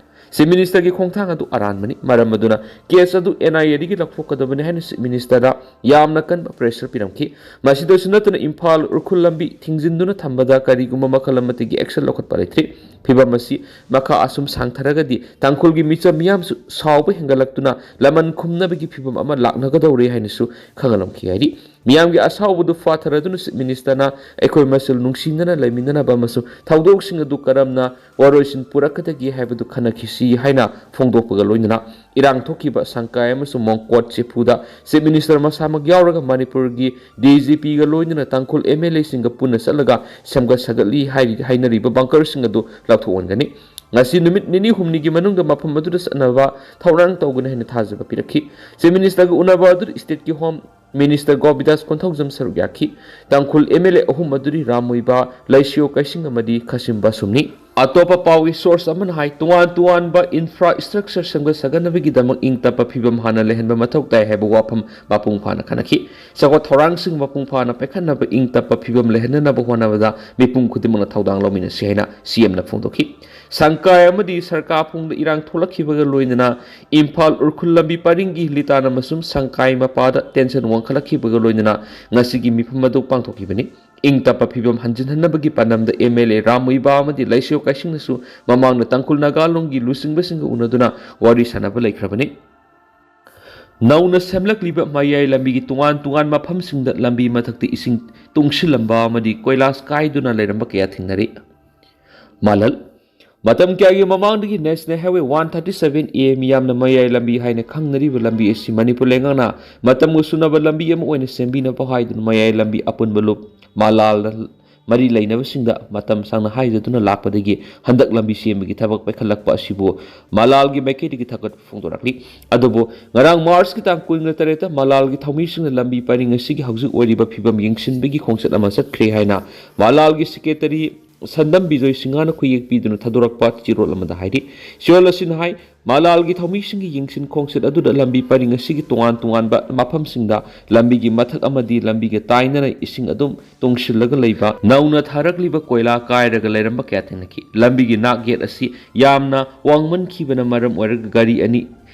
ꯆꯤꯐ ꯃꯤꯅꯤꯁꯇꯔꯒꯤ ꯈꯣꯡꯊꯥꯡ ꯑꯗꯨ ꯑꯔꯥꯟꯕꯅꯤ꯫ ꯃꯔꯝ ꯑꯗꯨꯅ ꯀꯦꯁ ꯑꯗꯨ ꯑꯦꯟ ꯑꯥꯏ ꯑꯦꯗꯒꯤ ꯂꯧꯊꯣꯛꯀꯗꯕꯅꯤ ꯍꯥꯏꯅ ꯆꯤꯐ ꯃꯤꯅꯤꯁꯇꯔꯗ ꯌꯥꯝꯅ ꯀꯟꯕ ꯄ꯭ꯔꯦꯁꯔ ꯄꯤꯔꯝꯈꯤ꯫ ꯃꯁꯤꯗꯁꯨ ꯅꯠꯇꯅ ꯏꯝꯐꯥꯜ ꯎꯈ꯭ꯔꯨꯜ ꯂꯝꯕꯤ ꯊꯤꯡꯖꯤꯟꯗꯨꯅ ꯊꯝꯕꯗ ꯀꯔꯤꯒꯨꯝꯕ ꯃꯈꯜ ꯑꯃꯠꯇꯒꯤ ꯑꯦꯛꯁꯟ ꯂꯧꯈꯠꯄ ꯂꯩꯇ꯭ꯔꯤ꯫ ꯐꯤꯚꯝ ꯑꯁꯤ ꯃꯈꯥ ꯑꯁꯨꯝ ꯁꯥꯡꯊꯔꯒꯗꯤ ꯇꯥꯡꯈꯨꯜꯒꯤ ꯃꯤꯆꯝ ꯃꯤꯌꯥꯝꯁꯨ ꯁꯥꯎꯕ ꯍꯦꯟꯒꯠꯂꯛꯇꯨꯅ ꯂꯃꯟ ꯈꯨꯝꯅꯕꯒꯤ ꯐꯤꯚꯝ ꯑꯃ ꯂꯥꯛꯅꯒꯗꯧꯔꯦ ꯍꯥꯏꯅꯁꯨ ꯈꯪꯍꯜꯂꯝꯈꯤ ꯍꯥꯏꯔꯤ꯫ ꯃꯤꯌꯥꯝꯒꯤ ꯑꯁꯥꯎꯕꯗꯨ ꯐꯥꯊꯔꯗꯨꯅ ꯆꯤꯐ ꯃꯤꯅꯤꯁꯇꯔꯅ ꯑꯩꯈꯣꯏ ꯃꯁꯦꯜ ꯅꯨꯡꯁꯤꯅꯅ ꯂꯩꯃꯤꯟꯅꯅꯕ ꯑꯃꯁꯨꯡ ꯊꯧꯗꯣꯛꯁꯤꯡ ꯑꯗꯨ ꯀꯔꯝꯅ ꯋꯥꯔꯣꯏꯁꯤꯟ ꯄꯨꯔꯛꯀꯗꯒꯦ ꯍꯥꯏꯕꯗꯨ ꯈꯟꯅꯈꯤꯁꯤ ꯍꯥꯏꯅ ꯐꯣꯡꯗꯣꯛꯄꯒ ꯂꯣꯏꯅꯅ ꯏꯔꯥꯡ ꯊꯣꯛꯈꯤꯕ ꯁꯪꯀꯥꯏ ꯑꯃꯁꯨꯡ ꯃꯣꯡꯀꯣꯠ ꯆꯦꯐꯨꯗ ꯆꯤꯐ ꯃꯤꯅꯤꯁꯇꯔ ꯃꯁꯥꯃꯛ ꯌꯥꯎꯔꯒ ꯃꯅꯤꯄꯨꯔꯒꯤ ꯗꯤ ꯖꯤ ꯄꯤꯒ ꯂꯣꯏꯅꯅ ꯇꯥꯡꯈꯨꯜ ꯑꯦꯝ ꯑꯦꯜ ꯑꯦꯁꯤꯡꯒ ꯄꯨꯟꯅ ꯆꯠꯂꯒ ꯁꯦꯝꯒꯠ ꯁꯥꯒꯠꯂꯤ ꯍꯥꯏꯔꯤ-, ꯍꯥꯏꯅꯔꯤꯕ ꯕꯪꯀꯔꯁꯤꯡ ꯑꯗꯨ ꯂꯧꯊꯣꯛꯍꯟꯒꯅꯤ꯫ ꯉꯁꯤ ꯅꯨꯃꯤꯠ ꯅꯤꯅꯤ ꯍꯨꯝꯅꯤꯒꯤ ꯃꯅꯨꯡꯗ ꯃꯐꯝ ꯑꯗꯨꯗ ꯆꯠꯅꯕ ꯊꯧꯔꯥꯡ ꯇꯧꯒꯅꯤ ꯍꯥꯏꯅ ꯊꯥꯖꯕ ꯄꯤꯔꯛꯈꯤ꯫ ꯆꯤꯐ ꯃꯤꯅꯤꯁꯇꯔꯒ ꯎꯅꯕ ꯑꯗꯨꯗ ꯁ꯭ꯇꯦꯠꯀꯤ ꯍꯣꯝ ꯃꯤꯅꯤꯁꯇꯔ ꯒꯣꯕꯤꯟꯗꯥꯁ ꯀꯣꯟꯊꯧꯖꯝ ꯁꯔꯨꯛ ꯌꯥꯈꯤ꯫ ꯇꯥꯡꯈꯨꯜ ꯑꯦꯝ ꯑꯦꯜ ꯑꯦ ꯑꯍꯨꯝ ꯑꯗꯨꯗꯤ ꯔꯥꯝ ꯃꯨꯏꯕꯥ, ꯂꯩꯁꯤꯌꯣ ꯀꯩꯁꯤꯡ ꯑꯃꯗꯤ ꯈꯥꯁꯤꯝ ꯕꯥꯁꯨꯝꯅꯤ꯫ ꯑꯇꯣꯞꯄ ꯄꯥꯎꯒꯤ ꯁꯣꯔꯁ ꯑꯃꯅ ꯍꯥꯏ, ꯇꯣꯉꯥꯟ ꯇꯣꯉꯥꯟꯕ ꯏꯟꯐ꯭ꯔꯥ ꯁ꯭ꯇ꯭ꯔꯛꯆꯔ ꯁꯦꯝꯒꯠ ꯁꯥꯒꯠꯅꯕꯒꯤꯗꯃꯛ ꯏꯪ ꯇꯞꯄ ꯐꯤꯕꯝ ꯍꯥꯟꯅ ꯂꯩꯍꯟꯕ ꯃꯊꯧ ꯇꯥꯏ ꯍꯥꯏꯕ ꯋꯥꯐꯝ ꯃꯄꯨꯡ ꯐꯥꯅ ꯈꯟꯅꯈꯤ꯫ ꯆꯥꯎꯈꯠ ꯊꯧꯔꯥꯡꯁꯤꯡ ꯃꯄꯨꯡ ꯐꯥꯅ ꯄꯥꯏꯈꯠꯅꯕ ꯏꯪ ꯇꯞꯄ ꯐꯤꯕꯝ ꯂꯩꯍꯟꯅꯅꯕ ꯍꯣꯠꯅꯕꯗ ꯃꯤꯄꯨꯝ ꯈꯨꯗꯤꯡꯃꯛꯅ ꯊꯧꯗꯥꯡ ꯂꯧꯃꯤꯟꯅꯁꯤ ꯍꯥꯏꯅ ꯁꯤ ꯑꯦꯝꯅ ꯐꯣꯡꯗꯣꯛꯈꯤ꯫ ꯁꯪꯀꯥꯏ ꯑꯃꯗꯤ ꯁꯔꯀꯥꯔ ꯐꯣꯡꯗ ꯏꯔꯥꯡ ꯊꯣꯛꯂꯛꯈꯤꯕꯒ ꯂꯣꯏꯅꯅ ꯏꯝꯐꯥꯜ ꯎꯈ꯭ꯔꯨꯜ ꯂꯝꯕꯤ ꯄꯔꯤꯡꯒꯤ ꯂꯤꯇꯥꯟ ꯑꯃꯁꯨꯡ ꯁꯪꯀꯥꯏ ꯃꯄꯥꯗ ꯇꯦꯟꯁꯟ ꯋꯥꯡꯈꯠꯂꯛꯈꯤꯕꯒ ꯂꯣꯏꯅꯅ ꯉꯁꯤꯒꯤ ꯃꯤꯐꯝ ꯑꯗꯨ ꯄꯥꯡꯊꯣꯛꯈꯤꯕꯅꯤ꯫ ꯏꯪ ꯇꯞꯄ ꯐꯤꯕꯝ ꯍꯟꯖꯤꯟꯍꯟꯅꯕꯒꯤ ꯄꯥꯟꯗꯝꯗ ꯑꯦꯝ ꯑꯦꯜ ꯑꯦ ꯔꯥꯝ ꯃꯨꯏꯕꯥ ꯑꯃꯗꯤ ꯂꯩꯁꯤꯌꯣ ꯀꯥꯏꯁꯤꯡꯅꯁꯨ ꯃꯃꯥꯡꯗ ꯇꯥꯡꯈꯨꯜ ꯅꯥꯒꯥ ꯂꯣꯟꯒꯤ ꯂꯨꯆꯤꯡꯕꯁꯤꯡꯒ ꯎꯅꯗꯨꯅ ꯋꯥꯔꯤ ꯁꯥꯟꯅꯕ ꯂꯩꯈ꯭ꯔꯕꯅꯤ꯫ ꯅꯧꯅ ꯁꯦꯝꯂꯛꯂꯤꯕ ꯃꯌꯥꯏ ꯂꯝꯕꯤꯒꯤ ꯇꯣꯉꯥꯟ ꯇꯣꯉꯥꯟꯕ ꯃꯐꯝꯁꯤꯡꯗ ꯂꯝꯕꯤ ꯃꯊꯛꯇ ꯏꯁꯤꯡ ꯇꯨꯡꯁꯤꯜꯂꯝꯕ ꯑꯃꯗꯤ ꯀꯣꯏꯂꯥꯁ ꯀꯥꯏꯗꯨꯅ ꯂꯩꯔꯝꯕ ꯀꯌꯥ ꯊꯦꯡꯅꯔꯤ꯫ ꯃꯥꯂꯜ꯫ ꯃꯇꯝ ꯀꯌꯥꯒꯤ ꯃꯃꯥꯡꯗꯒꯤ National Highway one thirty seven A ꯃꯤꯌꯥꯝꯅ ꯃꯌꯥꯏ ꯂꯝꯕꯤ ꯍꯥꯏꯅ ꯈꯪꯅꯔꯤꯕ ꯂꯝꯕꯤ ꯑꯁꯤ ꯃꯅꯤꯄꯨꯔ ꯂꯩꯉꯥꯛꯅ ꯃꯇꯝꯒ ꯆꯨꯅꯕ ꯂꯝꯕꯤ ꯑꯃ ꯑꯣꯏꯅ ꯁꯦꯝꯕꯤꯅꯕ ꯍꯥꯏꯗꯨꯅ ꯃꯌꯥꯏ ꯂꯝꯕꯤ ꯑꯄꯨꯟꯕ ꯂꯨꯞ ꯃꯂꯥꯜꯗ ꯃꯔꯤ ꯂꯩꯅꯕꯁꯤꯡꯗ ꯃꯇꯝ ꯁꯥꯡꯅ ꯍꯥꯏꯖꯗꯨꯅ ꯂꯥꯛꯄꯗꯒꯤ ꯍꯟꯗꯛ ꯂꯝꯕꯤ ꯁꯦꯝꯕꯒꯤ ꯊꯕꯛ ꯄꯥꯏꯈꯠꯂꯛꯄ ꯑꯁꯤꯕꯨ ꯃꯂꯥꯜꯒꯤ ꯃꯥꯏꯀꯩꯗꯒꯤ ꯊꯥꯒꯠꯄ ꯐꯣꯡꯗꯣꯔꯛꯂꯤ꯫ ꯑꯗꯨꯕꯨ ꯉꯔꯥꯡ ꯃꯥꯔꯆꯀꯤ ꯇꯥꯡ ꯀꯨꯟꯒ ꯇꯔꯦꯠꯇ ꯃꯂꯥꯜꯒꯤ ꯊꯧꯃꯤꯁꯤꯡꯅ ꯂꯝꯕꯤ ꯄꯔꯤꯡ ꯑꯁꯤꯒꯤ ꯍꯧꯖꯤꯛ ꯑꯣꯏꯔꯤꯕ ꯐꯤꯕꯝ ꯌꯦꯡꯁꯤꯟꯕꯒꯤ ꯈꯣꯡꯆꯠ ꯑꯃ ꯆꯠꯈ꯭ꯔꯦ ꯍꯥꯏꯅ ꯃꯂꯥꯜꯒꯤ ꯁꯦꯀ꯭ꯔꯦꯇꯔꯤ ꯁꯟꯗꯝ ꯕꯤꯖꯣꯏ ꯁꯤꯡꯍꯅ ꯈꯨꯌꯦꯛ ꯄꯤꯗꯨꯅ ꯊꯥꯗꯣꯔꯛꯄ ꯆꯦꯔꯣꯜ ꯑꯃꯗ ꯍꯥꯏꯔꯤ꯫ ꯆꯦꯔꯣꯜ ꯑꯁꯤꯅ ꯍꯥꯏ, ꯃꯂꯥꯜꯒꯤ ꯊꯧꯃꯤꯁꯤꯡꯒꯤ ꯌꯦꯡꯁꯤꯟ ꯈꯣꯡꯆꯠ ꯑꯗꯨꯗ ꯂꯝꯕꯤ ꯄꯔꯤꯡ ꯑꯁꯤꯒꯤ ꯇꯣꯉꯥꯟ ꯇꯣꯉꯥꯟꯕ ꯃꯐꯝꯁꯤꯡꯗ ꯂꯝꯕꯤꯒꯤ ꯃꯊꯛ ꯑꯃꯗꯤ ꯂꯝꯕꯤꯒ ꯇꯥꯏꯅꯅ ꯏꯁꯤꯡ ꯑꯗꯨꯝ ꯇꯨꯡꯁꯤꯜꯂꯒ ꯂꯩꯕ, ꯅꯧꯅ ꯊꯥꯔꯛꯂꯤꯕ ꯀꯣꯏꯂꯥ ꯀꯥꯏꯔꯒ ꯂꯩꯔꯝꯕ ꯀꯌꯥ ꯊꯦꯡꯅꯈꯤ꯫ ꯂꯝꯕꯤꯒꯤ ꯅꯥꯛ ꯌꯦꯠ ꯑꯁꯤ ꯌꯥꯝꯅ ꯋꯥꯡꯃꯟꯈꯤꯕꯅ ꯃꯔꯝ ꯑꯣꯏꯔꯒ ꯒꯥꯔꯤ ꯑꯅꯤ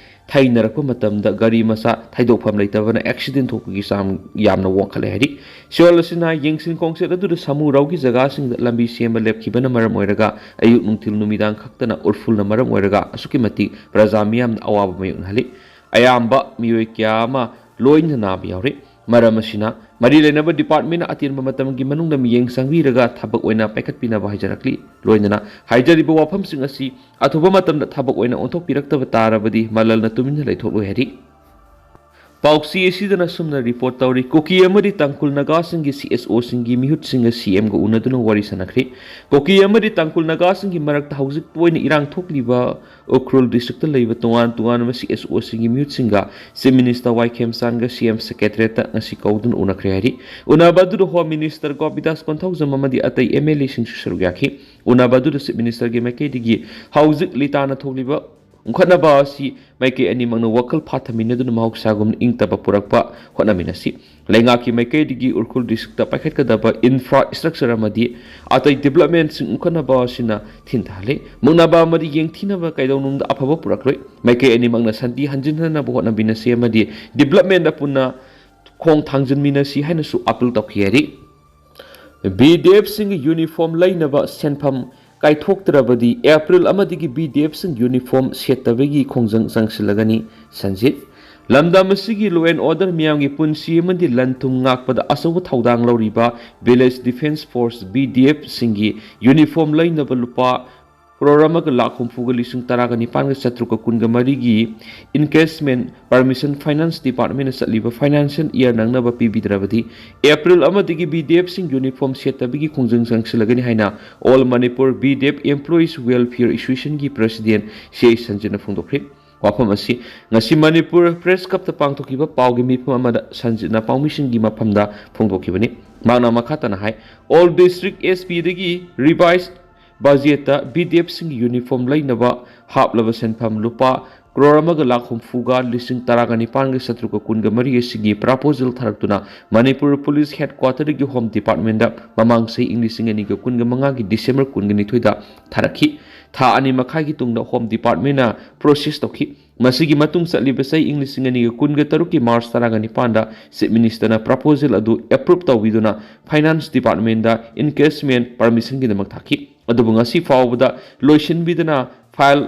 ꯊꯩꯅꯔꯛꯄ ꯃꯇꯝꯗ ꯒꯥꯔꯤ ꯃꯆꯥ ꯊꯩꯗꯣꯛꯐꯝ ꯂꯩꯇꯕꯅ ꯑꯦꯛꯁꯤꯗꯦꯟ ꯊꯣꯛꯄꯒꯤ ꯆꯥꯡ ꯌꯥꯝꯅ ꯋꯥꯡꯈꯠꯂꯦ ꯍꯥꯏꯔꯤ꯫ ꯆꯦꯔꯣꯜ ꯑꯁꯤꯅ ꯌꯦꯡꯁꯤꯟ ꯈꯣꯡꯆꯠ ꯑꯗꯨꯗ ꯁꯥꯃꯨꯔꯧꯒꯤ ꯖꯒꯥꯁꯤꯡꯗ ꯂꯝꯕꯤ ꯁꯦꯝꯕ ꯂꯦꯞꯈꯤꯕꯅ ꯃꯔꯝ ꯑꯣꯏꯔꯒ ꯑꯌꯨꯛ ꯅꯨꯡꯊꯤꯜ ꯅꯨꯃꯤꯗꯥꯡ ꯈꯛꯇꯅ ꯎꯔꯐꯨꯜꯅ ꯃꯔꯝ ꯑꯣꯏꯔꯒ ꯑꯁꯨꯛꯀꯤ ꯃꯇꯤꯛ ꯄ꯭ꯔꯖꯥ ꯃꯤꯌꯥꯝꯅ ꯑꯋꯥꯕ ꯃꯥꯌꯣꯛꯅꯍꯜꯂꯤ꯫ ꯑꯌꯥꯝꯕ ꯃꯤꯑꯣꯏ ꯀꯌꯥ ꯑꯃ ꯂꯣꯏꯅ ꯅꯥꯕ ꯌꯥꯎꯔꯤ꯫ ꯃꯔꯝ ꯑꯁꯤꯅ ꯃꯔꯤ ꯂꯩꯅꯕ ꯗꯤꯄꯥꯔꯠꯃꯦꯟꯅ ꯑꯇꯦꯟꯕ ꯃꯇꯝꯒꯤ ꯃꯅꯨꯡꯗ ꯃꯤꯠꯌꯦꯡ ꯆꯪꯕꯤꯔꯒ ꯊꯕꯛ ꯑꯣꯏꯅ ꯄꯥꯏꯈꯠꯄꯤꯅꯕ ꯍꯥꯏꯖꯔꯛꯂꯤ꯫ ꯂꯣꯏꯅꯅ ꯍꯥꯏꯖꯔꯤꯕ ꯋꯥꯐꯝꯁꯤꯡ ꯑꯁꯤ ꯑꯊꯨꯕ ꯃꯇꯝꯗ ꯊꯕꯛ ꯑꯣꯏꯅ ꯑꯣꯟꯊꯣꯛꯄꯤꯔꯛꯇꯕ ꯇꯥꯔꯕꯗꯤ ꯃꯂꯜꯅ ꯇꯨꯃꯤꯟꯅ ꯂꯩꯊꯣꯛꯂꯣꯏ ꯍꯥꯏꯔꯤ꯫ ꯄꯥꯎꯆꯦ ꯑꯁꯤꯗꯅ ꯁꯨꯝꯅ ꯔꯤꯄꯣꯔꯠ ꯇꯧꯔꯤ, ꯀꯨꯀꯤ ꯑꯃꯗꯤ ꯇꯥꯡꯈꯨꯜ ꯅꯥꯒꯥꯁꯤꯡꯒꯤ ꯁꯤ ꯑꯦꯁ ꯑꯣꯁꯤꯡꯒꯤ ꯃꯤꯍꯨꯠꯁꯤꯡꯒ ꯁꯤ ꯑꯦꯝꯒ ꯎꯅꯗꯨꯅ ꯋꯥꯔꯤ ꯁꯥꯟꯅꯈ꯭ꯔꯦ꯫ ꯀꯨꯀꯤ ꯑꯃꯗꯤ ꯇꯥꯡꯈꯨꯜ ꯅꯥꯒꯥꯁꯤꯡꯒꯤ ꯃꯔꯛꯇ ꯍꯧꯖꯤꯛ ꯇꯣꯏꯅ ꯏꯔꯥꯡ ꯊꯣꯛꯂꯤꯕ ꯎꯈ꯭ꯔꯨꯜ ꯗꯤꯁꯇ꯭ꯔꯤꯛꯇ ꯂꯩꯕ ꯇꯣꯉꯥꯟ ꯇꯣꯉꯥꯟꯕ ꯁꯤ ꯑꯦꯁ ꯑꯣꯁꯤꯡꯒꯤ ꯃꯤꯍꯨꯠꯁꯤꯡꯒ ꯆꯤꯐ ꯃꯤꯅꯤꯁꯇꯔ ꯋꯥꯏ ꯈꯦꯝꯆꯥꯟꯒ ꯁꯤ ꯑꯦꯝ ꯁꯦꯀ꯭ꯔꯦꯇꯔꯤꯌꯦꯠꯇ ꯉꯁꯤ ꯀꯧꯗꯨꯅ ꯎꯅꯈ꯭ꯔꯦ ꯍꯥꯏꯔꯤ꯫ ꯎꯅꯕ ꯑꯗꯨꯗ ꯍꯣꯝ ꯃꯤꯅꯤꯁꯇꯔ ꯒꯣꯄꯤꯗꯥꯁ ꯀꯣꯟꯊꯧꯖꯝ ꯑꯃꯗꯤ ꯑꯇꯩ ꯑꯦꯝ ꯑꯦꯜ ꯑꯦꯁꯤꯡꯁꯨ ꯁꯔꯨꯛ ꯌꯥꯈꯤ꯫ ꯎꯅꯕ ꯑꯗꯨꯗ ꯆꯤꯐ ꯃꯤꯅꯤꯁꯇꯔꯒꯤ ꯃꯥꯏꯀꯩꯗꯒꯤ ꯍꯧꯖꯤꯛ ꯂꯤꯇꯥꯅ ꯊꯣꯛꯂꯤꯕ ꯎꯪꯈꯠꯅꯕ ꯑꯁꯤ ꯃꯥꯏꯀꯩ ꯑꯅꯤꯃꯛꯅ ꯋꯥꯈꯜ ꯐꯥꯊꯃꯤꯟꯅꯗꯨꯅ ꯃꯍꯧꯁꯥꯒꯨꯝꯅ ꯏꯪ ꯇꯞꯄ ꯄꯨꯔꯛꯄ ꯍꯣꯠꯅꯃꯤꯟꯅꯁꯤ꯫ ꯂꯩꯉꯥꯛꯀꯤ ꯃꯥꯏꯀꯩꯗꯒꯤ ꯎꯈ꯭ꯔꯨꯜ ꯗꯤꯁꯇ꯭ꯔꯤꯛꯇ ꯄꯥꯏꯈꯠꯀꯗꯕ ꯏꯟꯐ꯭ꯔꯥ ꯏꯁꯇ꯭ꯔꯛꯆꯔ ꯑꯃꯗꯤ ꯑꯇꯩ ꯗꯤꯕ꯭ꯂꯞꯃꯦꯟꯁꯤꯡ ꯎꯪꯈꯠꯅꯕ ꯑꯁꯤꯅ ꯊꯤꯟꯊꯍꯜꯂꯤ꯫ ꯃꯨꯛꯅꯕ ꯑꯃꯗꯤ ꯌꯦꯡꯊꯤꯅꯕ ꯀꯩꯗꯧꯅꯨꯡꯗ ꯑꯐꯕ ꯄꯨꯔꯛꯂꯣꯏ꯫ ꯃꯥꯏꯀꯩ ꯑꯅꯤꯃꯛꯅ ꯁꯥꯟꯇꯤ ꯍꯟꯖꯤꯟꯍꯟꯅꯕ ꯍꯣꯠꯅꯃꯤꯟꯅꯁꯤ ꯑꯃꯗꯤ ꯗꯤꯕ꯭ꯂꯞꯃꯦꯟꯗ ꯄꯨꯟꯅ ꯈꯣꯡ ꯊꯥꯡꯖꯤꯟꯃꯤꯟꯅꯁꯤ ꯍꯥꯏꯅꯁꯨ ꯑꯥꯄꯤꯜ ꯇꯧꯈꯤ ꯍꯥꯏꯔꯤ꯫ ꯕꯤ ꯗꯤ ꯑꯦꯐꯁꯤꯡꯒꯤ ꯌꯨꯅꯤꯐꯣꯔꯝ ꯂꯩꯅꯕ ꯁꯦꯟꯐꯝ ꯀꯥꯏꯊꯣꯛꯇ꯭ꯔꯕꯗꯤ ꯑꯦꯄ꯭ꯔꯤꯜ ꯑꯃꯗꯒꯤ ꯕꯤ ꯗꯤ ꯑꯦꯐꯁꯤꯡ ꯌꯨꯅꯤꯐꯣꯔꯝ ꯁꯦꯠꯇꯕꯒꯤ ꯈꯣꯡꯖꯪ ꯆꯪꯁꯤꯜꯂꯒꯅꯤ꯫ ꯁꯟꯖꯤꯠ꯫ ꯂꯝꯗꯝ ꯑꯁꯤꯒꯤ law and order, ꯃꯤꯌꯥꯝꯒꯤ ꯄꯨꯟꯁꯤ ꯑꯃꯗꯤ ꯂꯟ ꯊꯨꯝ ꯉꯥꯛꯄꯗ ꯑꯆꯧꯕ ꯊꯧꯗꯥꯡ ꯂꯧꯔꯤꯕ Village Defence Force, V D F ꯁꯤꯡꯒꯤ uniform ꯂꯩꯅꯕ ꯂꯨꯄꯥ ꯀ꯭ꯔꯣꯔ ꯑꯃꯒ ꯂꯥꯈ ꯍꯨꯝꯐꯨꯒ ꯂꯤꯁꯤꯡ ꯇꯔꯥꯒ ꯅꯤꯄꯥꯟꯒ ꯆꯥꯇ꯭ꯔꯨꯛꯀ ꯀꯨꯟꯒ ꯃꯔꯤꯒꯤ encashment permission Finance Department ꯅ ꯆꯠꯂꯤꯕ financial year ꯅꯪꯅꯕ ꯄꯤꯕꯤꯗ꯭ꯔꯕꯗꯤ, April ꯑꯃꯗꯒꯤ V D F ꯁꯤꯡ uniform ꯁꯦꯠꯇꯕꯒꯤ ꯈꯣꯡꯖꯪ ꯆꯪꯁꯤꯜꯂꯒꯅꯤ ꯍꯥꯏꯅ All Manipur V D F Employees Welfare Association ꯒꯤ President ꯁꯤ ꯑꯩꯆ ꯁꯟꯖꯤꯠꯅ ꯐꯣꯡꯗꯣꯛꯈ꯭ꯔꯦ꯫ ꯋꯥꯐꯝ ꯑꯁꯤ ꯉꯁꯤ ꯃꯅꯤꯄꯨꯔ Press Club ꯇ ꯄꯥꯡꯊꯣꯛꯈꯤꯕ ꯄꯥꯎꯒꯤ ꯃꯤꯐꯝ ꯑꯃꯗ ꯁꯟꯖꯤꯠꯅ ꯄꯥꯎꯃꯤꯁꯤꯡꯒꯤ ꯃꯐꯝꯗ ꯐꯣꯡꯗꯣꯛꯈꯤꯕꯅꯤ꯫ ꯃꯍꯥꯛꯅ ꯃꯈꯥ ꯇꯥꯅ ꯍꯥꯏ, All District S P ꯗꯒꯤ revised budget ꯇ V D F ꯁꯤꯡꯒꯤ uniform ꯂꯩꯅꯕ ꯍꯥꯞꯂꯕ ꯁꯦꯟꯐꯝ ꯂꯨꯄꯥ ꯀ꯭ꯔꯣꯔ ꯑꯃꯒ ꯂꯥꯈ ꯍꯨꯝꯐꯨꯒ ꯂꯤꯁꯤꯡ ꯇꯔꯥꯒ ꯅꯤꯄꯥꯟꯒ ꯆꯥꯇ꯭ꯔꯨꯛꯀ ꯀꯨꯟꯒ ꯃꯔꯤ ꯑꯁꯤꯒꯤ proposal ꯊꯥꯔꯛꯇꯨꯅ ꯃꯅꯤꯄꯨꯔ Police Headquarter ꯗꯒꯤ Home Department ꯇ ꯃꯃꯥꯡ ꯆꯍꯤ ꯏꯪ ꯂꯤꯁꯤꯡ ꯑꯅꯤꯒ ꯀꯨꯟꯒ ꯃꯉꯥꯒꯤ December ꯀꯨꯟꯒ ꯅꯤꯊꯣꯏꯗ ꯊꯥꯔꯛꯈꯤ꯫ ꯊꯥ ꯑꯅꯤ ꯃꯈꯥꯏꯒꯤ ꯇꯨꯡꯗ Home Department ꯅ process ꯇꯧꯈꯤ꯫ ꯃꯁꯤꯒꯤ ꯃꯇꯨꯡ ꯆꯠꯂꯤꯕ ꯆꯍꯤ ꯏꯪ ꯂꯤꯁꯤꯡ ꯑꯅꯤꯒ ꯀꯨꯟꯒ ꯇꯔꯨꯛꯀꯤ March ꯇꯔꯥꯒ ꯅꯤꯄꯥꯟꯗ Chief Minister ꯅ proposal ꯑꯗꯨ approve ꯇꯧꯕꯤꯗꯨꯅ Finance Department ꯗ encashment permission ꯒꯤꯗꯃꯛ ꯊꯥꯈꯤ꯫ ꯑꯗꯨꯕꯨ ꯉꯁꯤ ꯐꯥꯎꯕꯗ ꯂꯣꯏꯁꯤꯟꯕꯤꯗꯅ file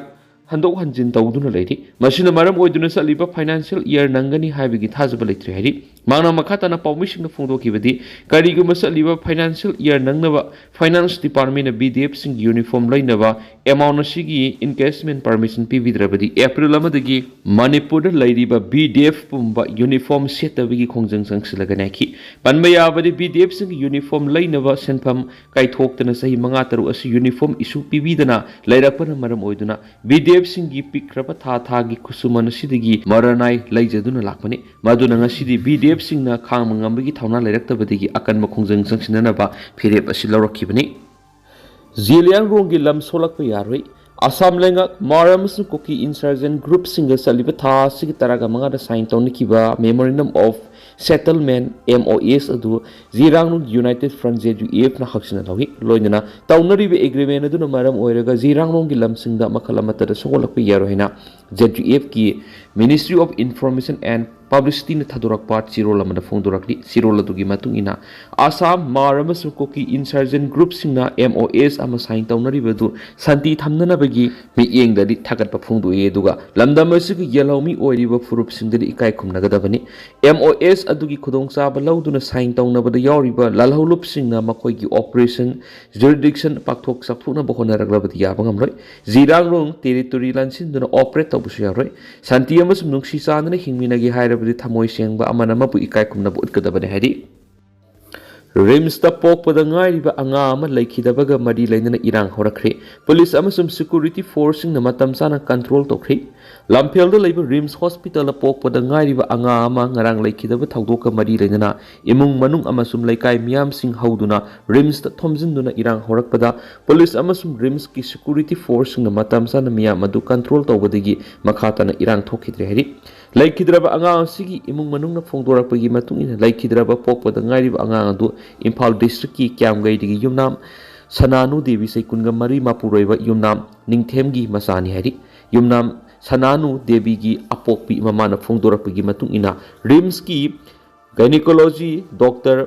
ꯍꯟꯗꯣꯛ ꯍꯟꯖꯤꯟ ꯇꯧꯗꯨꯅ ꯂꯩꯔꯤ꯫ ꯃꯁꯤꯅ ꯃꯔꯝ ꯑꯣꯏꯗꯨꯅ ꯆꯠꯂꯤꯕ financial year ꯅꯪꯒꯅꯤ ꯍꯥꯏꯕꯒꯤ ꯊꯥꯖꯕ ꯂꯩꯇ꯭ꯔꯦ ꯍꯥꯏꯔꯤ꯫ ꯃꯍꯥꯛꯅ ꯃꯈꯥ ꯇꯥꯅ ꯄꯥꯎꯃꯤꯁꯤꯡꯗ ꯐꯣꯡꯗꯣꯛꯈꯤꯕꯗꯤ, ꯀꯔꯤꯒꯨꯝꯕ ꯆꯠꯂꯤꯕ financial year ꯅꯪꯅꯕ Finance Department ꯅ V D F ꯁꯤꯡꯒꯤ uniform ꯂꯩꯅꯕ amount ꯑꯁꯤꯒꯤ encashment permission ꯄꯤꯕꯤꯗ꯭ꯔꯕꯗꯤ, April ꯑꯃꯗꯒꯤ ꯃꯅꯤꯄꯨꯔꯗ ꯂꯩꯔꯤꯕ V D F ꯄꯨꯝꯕ uniform ꯁꯦꯠꯇꯕꯒꯤ ꯈꯣꯡꯖꯪ ꯆꯪꯁꯤꯜꯂꯒꯅꯤ ꯍꯥꯏꯈꯤ꯫ ꯄꯟꯕ ꯌꯥꯕꯗꯤ, V D F ꯁꯤꯡꯒꯤ uniform ꯂꯩꯅꯕ ꯁꯦꯟꯐꯝ ꯀꯥꯏꯊꯣꯛꯇꯅ ꯆꯍꯤ ꯃꯉꯥ ꯇꯔꯨꯛ ꯑꯁꯤ uniform issue ꯄꯤꯕꯤꯗꯅ ꯂꯩꯔꯛꯄꯅ ꯃꯔꯝ ꯑꯣꯏꯗꯨꯅ V D F ꯁꯤꯡꯒꯤ ꯄꯤꯛꯈ꯭ꯔꯕ ꯊꯥ ꯊꯥꯒꯤ ꯈꯨꯠꯁꯨꯃꯟ ꯑꯁꯤꯗꯒꯤ ꯃꯔꯥꯅꯥꯏ ꯂꯩꯖꯗꯨꯅ ꯂꯥꯛꯄꯅꯤ꯫ ꯃꯗꯨꯅ ꯉꯁꯤꯗꯤ V D F ꯁꯤꯡꯅ ꯈꯥꯡꯕ ꯉꯝꯕꯒꯤ ꯊꯧꯅꯥ ꯂꯩꯔꯛꯇꯕꯗꯒꯤ ꯑꯀꯟꯕ ꯈꯣꯡꯖꯪ ꯆꯪꯁꯤꯟꯅꯅꯕ ꯐꯤꯔꯦꯞ ꯑꯁꯤ ꯂꯧꯔꯛꯈꯤꯕꯅꯤ꯫ ꯖꯤꯂꯤꯌꯥꯡꯔꯣꯡꯒꯤ ꯂꯝ ꯁꯣꯛꯂꯛꯄ ꯌꯥꯔꯣꯏ꯫ ꯑꯁꯥꯝ ꯂꯩꯉꯥꯛ, ꯃꯥꯔ ꯑꯃꯁꯨꯡ ꯀꯨꯀꯤ insurgent group ꯁꯤꯡꯒ ꯆꯠꯂꯤꯕ ꯊꯥ ꯑꯁꯤꯒꯤ ꯇꯔꯥꯒ ꯃꯉꯥꯗ sign ꯇꯧꯅꯈꯤꯕ Memorandum of Settlement, M O S, ꯑꯗꯨ ꯖꯤꯔꯥꯡꯔꯣꯡ United Front, J U F ꯅ ꯍꯛꯆꯤꯟꯅ ꯂꯧꯏ꯫ ꯂꯣꯏꯅꯅ ꯇꯧꯅꯔꯤꯕ agreement ꯑꯗꯨꯅ ꯃꯔꯝ ꯑꯣꯏꯔꯒ ꯖꯤꯔꯥꯡꯔꯣꯡꯒꯤ ꯂꯝꯁꯤꯡꯗ ꯃꯈꯜ ꯑꯃꯠꯇꯗ ꯁꯣꯛꯍꯜꯂꯛꯄ ꯌꯥꯔꯣꯏ ꯍꯥꯏꯅ J U F ꯀꯤ Ministry of Information and ꯄꯕ꯭ꯂꯤꯁꯤꯇꯤꯅ ꯊꯥꯗꯣꯔꯛꯄ ꯆꯦꯔꯣꯜ ꯑꯃꯗ ꯐꯣꯡꯗꯣꯔꯛꯂꯤ꯫ ꯆꯦꯔꯣꯜ ꯑꯗꯨꯒꯤ ꯃꯇꯨꯡ ꯏꯟꯅ, ꯑꯁꯥꯝ, ꯃꯥꯔ ꯑꯃꯁꯨꯡ ꯀꯨꯀꯤ ꯏꯟꯁꯔꯖꯦꯟ ꯒ꯭ꯔꯨꯞꯁꯤꯡꯅ ꯑꯦꯝ ꯑꯣ ꯑꯦꯁ ꯑꯃ ꯁꯥꯏꯟ ꯇꯧꯅꯔꯤꯕ ꯑꯗꯨ ꯁꯥꯟꯇꯤ ꯊꯝꯅꯅꯕꯒꯤ ꯃꯤꯠꯌꯦꯡꯗꯗꯤ ꯊꯥꯒꯠꯄ ꯐꯣꯡꯗꯣꯛꯏ, ꯑꯗꯨꯒ ꯂꯝꯗꯝ ꯑꯁꯤꯒꯤ ꯌꯦꯜꯍꯧꯃꯤ ꯑꯣꯏꯔꯤꯕ ꯐꯨꯔꯨꯞꯁꯤꯡꯗꯗꯤ ꯏꯀꯥꯏ ꯈꯨꯝꯅꯒꯗꯕꯅꯤ꯫ ꯑꯦꯝ ꯑꯣ ꯑꯦꯁ ꯑꯗꯨꯒꯤ ꯈꯨꯗꯣꯡꯆꯥꯕ ꯂꯧꯗꯨꯅ ꯁꯥꯏꯟ ꯇꯧꯅꯕꯗ ꯌꯥꯎꯔꯤꯕ ꯂꯥꯜꯍꯧꯂꯨꯞꯁꯤꯡꯅ ꯃꯈꯣꯏꯒꯤ ꯑꯣꯄꯔꯦꯁꯟ ꯖꯨꯔꯤꯗꯤꯛꯁꯟ ꯄꯥꯛꯊꯣꯛ ꯆꯥꯎꯊꯣꯛꯅꯕ ꯍꯣꯠꯅꯔꯛꯂꯕꯗꯤ ꯌꯥꯕ ꯉꯝꯂꯣꯏ꯫ ꯖꯤꯔꯥꯡꯔꯣꯡ ꯇꯦꯔꯤꯇꯣꯔꯤ ꯂꯥꯟꯁꯤꯟꯗꯨꯅ ꯑꯣꯄꯔꯦꯠ ꯇꯧꯕꯁꯨ ꯌꯥꯔꯣꯏ꯫ ꯁꯥꯟꯇꯤ ꯑꯃꯁꯨꯡ ꯅꯨꯡꯁꯤ ꯆꯥꯟꯅꯅ ꯍꯤꯡꯃꯤꯟꯅꯒꯦ ꯍꯥꯏꯔꯕꯗꯤ ꯊꯃꯣꯏ ꯁꯦꯡꯕ ꯑꯃꯅ ꯑꯃꯕꯨ ꯏꯀꯥꯏ ꯈꯨꯝꯅꯕ ꯎꯠꯀꯗꯕꯅꯤ ꯍꯥꯏꯔꯤ꯫ ꯔꯤꯝꯁꯇ ꯄꯣꯛꯄꯗ ꯉꯥꯏꯔꯤꯕ ꯑꯉꯥꯡ ꯑꯃ ꯂꯩꯈꯤꯗꯕꯒ ꯃꯔꯤ ꯂꯩꯅꯅ ꯏꯔꯥꯡ ꯍꯧꯔꯛꯈ꯭ꯔꯦ꯫ ꯄꯨꯂꯤꯁ ꯑꯃꯁꯨꯡ ꯁꯦꯀ꯭ꯌꯨꯔꯤꯇꯤ ꯐꯣꯔꯁꯁꯤꯡꯅ ꯃꯇꯝ ꯆꯥꯅ ꯀꯟꯇ꯭ꯔꯣꯜ ꯇꯧꯈ꯭ꯔꯦ꯫ ꯂꯝꯐꯦꯜꯗ ꯂꯩꯕ ꯔꯤꯝꯁ ꯍꯣꯁꯄꯤꯇꯥꯜꯗ ꯄꯣꯛꯄꯗ ꯉꯥꯏꯔꯤꯕ ꯑꯉꯥꯡ ꯑꯃ ꯉꯔꯥꯡ ꯂꯩꯈꯤꯗꯕ ꯊꯧꯗꯣꯛꯀ ꯃꯔꯤ ꯂꯩꯅꯅ ꯏꯃꯨꯡ ꯃꯅꯨꯡ ꯑꯃꯁꯨꯡ ꯂꯩꯀꯥꯏ ꯃꯤꯌꯥꯝꯁꯤꯡ ꯍꯧꯗꯨꯅ ꯔꯤꯝꯁꯇ ꯊꯣꯝꯖꯤꯟꯗꯨꯅ ꯏꯔꯥꯡ ꯍꯧꯔꯛꯄꯗ ꯄꯨꯂꯤꯁ ꯑꯃꯁꯨꯡ ꯔꯤꯝꯁꯀꯤ ꯁꯦꯀ꯭ꯌꯨꯔꯤꯇꯤ ꯐꯣꯔꯁꯁꯤꯡꯅ ꯃꯇꯝ ꯆꯥꯅ ꯃꯤꯌꯥꯝ ꯑꯗꯨ ꯀꯟꯇ꯭ꯔꯣꯜ ꯇꯧꯕꯗꯒꯤ ꯃꯈꯥ ꯇꯥꯅ ꯏꯔꯥꯡ ꯊꯣꯛꯈꯤꯗ꯭ꯔꯦ ꯍꯥꯏꯔꯤ꯫ ꯂꯩꯈꯤꯗ꯭ꯔꯕ ꯑꯉꯥꯡ ꯑꯁꯤꯒꯤ ꯏꯃꯨꯡ ꯃꯅꯨꯡꯅ ꯐꯣꯡꯗꯣꯔꯛꯄꯒꯤ ꯃꯇꯨꯡ ꯏꯟꯅ, ꯂꯩꯈꯤꯗ꯭ꯔꯕ ꯄꯣꯛꯄꯗ ꯉꯥꯏꯔꯤꯕ ꯑꯉꯥꯡ ꯑꯗꯨ ꯏꯝꯐꯥꯜ ꯗꯤꯁꯇ꯭ꯔꯤꯛꯀꯤ ꯀ꯭ꯌꯥꯝꯒꯩꯗꯒꯤ ꯌꯨꯝꯅꯥꯝ ꯁꯅꯥꯅꯨ ꯗꯦꯕꯤ, ꯆꯍꯤ ꯀꯨꯟꯒ ꯃꯔꯤ, ꯃꯄꯨꯔꯣꯏꯕ ꯌꯨꯝꯅꯥꯝ ꯅꯤꯡꯊꯦꯝꯒꯤ ꯃꯆꯥꯅꯤ ꯍꯥꯏꯔꯤ꯫ ꯌꯨꯝꯅꯥꯝ ꯁꯅꯥꯅꯨ ꯗꯦꯕꯤꯒꯤ ꯑꯄꯣꯛꯄꯤ ꯃꯃꯥꯅ ꯐꯣꯡꯗꯣꯔꯛꯄꯒꯤ ꯃꯇꯨꯡ ꯏꯟꯅ, ꯔꯤꯝꯁꯀꯤ ꯒꯥꯏꯅꯤꯀꯣꯂꯣꯖꯤ ꯗꯣꯛꯇꯔ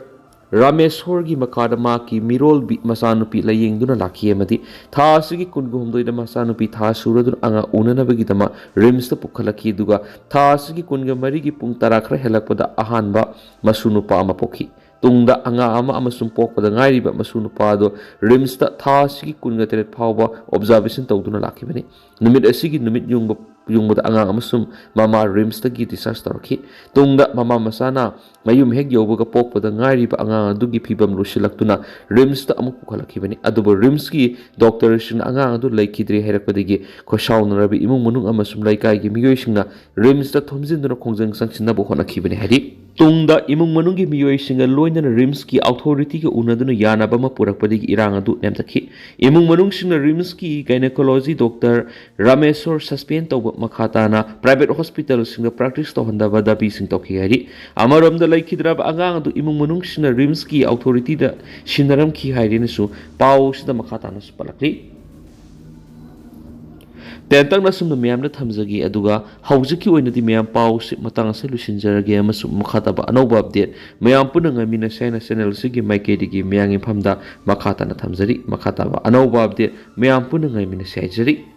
ꯔꯥꯃꯦꯁꯣꯔꯒꯤ ꯃꯈꯥꯗ ꯃꯍꯥꯛꯀꯤ ꯃꯤꯔꯣꯜꯕꯤ ꯃꯆꯥꯅꯨꯄꯤ ꯂꯥꯌꯦꯡꯗꯨꯅ ꯂꯥꯛꯈꯤ ꯑꯃꯗꯤ ꯊꯥ ꯑꯁꯤꯒꯤ ꯀꯨꯟꯒ ꯍꯨꯝꯗꯣꯏꯗ ꯃꯆꯥꯅꯨꯄꯤ ꯊꯥ ꯁꯨꯔꯗꯨꯅ ꯑꯉꯥꯡ ꯎꯅꯅꯕꯒꯤꯗꯃꯛ ꯔꯤꯝꯁꯇ ꯄꯨꯈꯠꯂꯛꯈꯤ, ꯑꯗꯨꯒ ꯊꯥ ꯑꯁꯤꯒꯤ ꯀꯨꯟꯒ ꯃꯔꯤꯒꯤ ꯄꯨꯡ ꯇꯔꯥ ꯈꯔ ꯍꯦꯜꯂꯛꯄꯗ ꯑꯍꯥꯟꯕ ꯃꯁꯨ ꯅꯨꯄꯥ ꯑꯃ ꯄꯣꯛꯈꯤ꯫ ꯇꯨꯡꯗ ꯑꯉꯥꯡ ꯑꯃ ꯑꯃꯁꯨꯡ ꯄꯣꯛꯄꯗ ꯉꯥꯏꯔꯤꯕ ꯃꯁꯨ ꯅꯨꯄꯥ ꯑꯗꯨ ꯔꯤꯝꯁꯇ ꯊꯥ ꯑꯁꯤꯒꯤ ꯀꯨꯟꯒ ꯇꯔꯦꯠ ꯐꯥꯎꯕ ꯑꯣꯕꯖꯥꯔꯕꯦꯁꯟ ꯇꯧꯗꯨꯅ ꯂꯥꯛꯈꯤꯕꯅꯤ꯫ ꯅꯨꯃꯤꯠ ꯑꯁꯤꯒꯤ ꯅꯨꯃꯤꯠ ꯌꯨꯡꯕ ꯌꯨꯡꯕꯗ ꯑꯉꯥꯡ ꯑꯃꯁꯨꯡ ꯃꯃꯥ ꯔꯤꯝꯁꯇꯒꯤ ꯗꯤꯁꯆꯥꯔꯖ ꯇꯧꯔꯛꯈꯤ꯫ ꯇꯨꯡꯗ ꯃꯃꯥ ꯃꯆꯥꯅ ꯃꯌꯨꯝ ꯍꯦꯛ ꯌꯧꯕꯒ ꯄꯣꯛꯄꯗ ꯉꯥꯏꯔꯤꯕ ꯑꯉꯥꯡ ꯑꯗꯨꯒꯤ ꯐꯤꯕꯝ ꯂꯨꯁꯤꯜꯂꯛꯇꯨꯅ ꯔꯤꯝꯁꯇ ꯑꯃꯨꯛ ꯄꯨꯈꯠꯂꯛꯈꯤꯕꯅꯤ꯫ ꯑꯗꯨꯕꯨ ꯔꯤꯝꯁꯀꯤ ꯗꯣꯛꯇꯔꯁꯤꯡꯅ ꯑꯉꯥꯡ ꯑꯗꯨ ꯂꯩꯈꯤꯗ꯭ꯔꯦ ꯍꯥꯏꯔꯛꯄꯗꯒꯤ ꯈꯣꯏꯁꯥꯎꯅꯔꯕ ꯏꯃꯨꯡ ꯃꯅꯨꯡ ꯑꯃꯁꯨꯡ ꯂꯩꯀꯥꯏꯒꯤ ꯃꯤꯑꯣꯏꯁꯤꯡꯅ ꯔꯤꯝꯁꯇ ꯊꯣꯝꯖꯤꯟꯗꯨꯅ ꯈꯣꯡꯖꯪ ꯆꯪꯁꯤꯟꯅꯕ ꯍꯣꯠꯅꯈꯤꯕꯅꯤ ꯍꯥꯏꯔꯤ꯫ ꯇꯨꯡꯗ ꯏꯃꯨꯡ ꯃꯅꯨꯡꯒꯤ ꯃꯤꯑꯣꯏꯁꯤꯡꯒ ꯂꯣꯏꯅꯅ ꯔꯤꯝꯁꯀꯤ ꯑꯣꯊꯣꯔꯤꯇꯤꯒ ꯎꯅꯗꯨꯅ ꯌꯥꯅꯕ ꯑꯃ ꯄꯨꯔꯛꯄꯗꯒꯤ ꯏꯔꯥꯡ ꯑꯗꯨ ꯅꯦꯝꯊꯈꯤ꯫ ꯏꯃꯨꯡ ꯃꯅꯨꯡꯁꯤꯡꯅ ꯔꯤꯝꯁꯀꯤ ꯒꯥꯏꯅꯣꯀꯣꯂꯣꯖꯤ ꯗꯣꯛꯇꯔ ꯔꯥꯃꯦꯁꯣꯔ ꯁꯁꯄꯦꯟ ꯇꯧꯕ, ꯃꯈꯥ ꯇꯥꯅ ꯄ꯭ꯔꯥꯏꯚꯦꯠ ꯍꯣꯁꯄꯤꯇꯥꯜꯁꯤꯡꯗ ꯄ꯭ꯔꯦꯛꯇꯤꯁ ꯇꯧꯍꯟꯗꯕ ꯗꯥꯕꯤꯁꯤꯡ ꯇꯧꯈꯤ ꯍꯥꯏꯔꯤ꯫ ꯑꯃꯔꯣꯝꯗ, ꯂꯩꯈꯤꯗ꯭ꯔꯕ ꯑꯉꯥꯡ ꯑꯗꯨ ꯏꯃꯨꯡ ꯃꯅꯨꯡꯁꯤꯡꯅ ꯔꯤꯝꯁꯀꯤ ꯑꯣꯊꯣꯔꯤꯇꯤꯗ ꯁꯤꯟꯅꯔꯝꯈꯤ ꯍꯥꯏꯔꯦꯅꯁꯨ ꯄꯥꯎ ꯑꯁꯤꯗ ꯃꯈꯥ ꯇꯥꯅꯁꯨ ꯄꯜꯂꯛꯂꯤ꯫ ꯇꯦꯟꯇꯛꯅ ꯑꯁꯨꯝꯅ ꯃꯌꯥꯝꯗ ꯊꯝꯖꯒꯦ, ꯑꯗꯨꯒ ꯍꯧꯖꯤꯛꯀꯤ ꯑꯣꯏꯅꯗꯤ ꯃꯌꯥꯝ ꯄꯥꯎꯁꯤ ꯃꯇꯥꯡ ꯑꯁꯤ ꯂꯣꯏꯁꯤꯟꯖꯔꯒꯦ, ꯑꯃꯁꯨꯡ ꯃꯈꯥ ꯇꯥꯕ ꯑꯅꯧꯕ update ꯃꯌꯥꯝ ꯄꯨꯟꯅ ꯉꯥꯏꯃꯤꯟꯅꯁꯦ ꯍꯥꯏꯅ channel ꯑꯁꯤꯒꯤ ꯃꯥꯏꯀꯩꯗꯒꯤ ꯃꯌꯥꯝꯒꯤ ꯃꯐꯝꯗ ꯃꯈꯥ ꯇꯥꯅ ꯊꯝꯖꯔꯤ꯫ ꯃꯈꯥ ꯇꯥꯕ ꯑꯅꯧꯕ update ꯃꯌꯥꯝ ꯄꯨꯟꯅ ꯉꯥꯏꯃꯤꯟꯅꯁꯦ ꯍꯥꯏꯖꯔꯤ꯫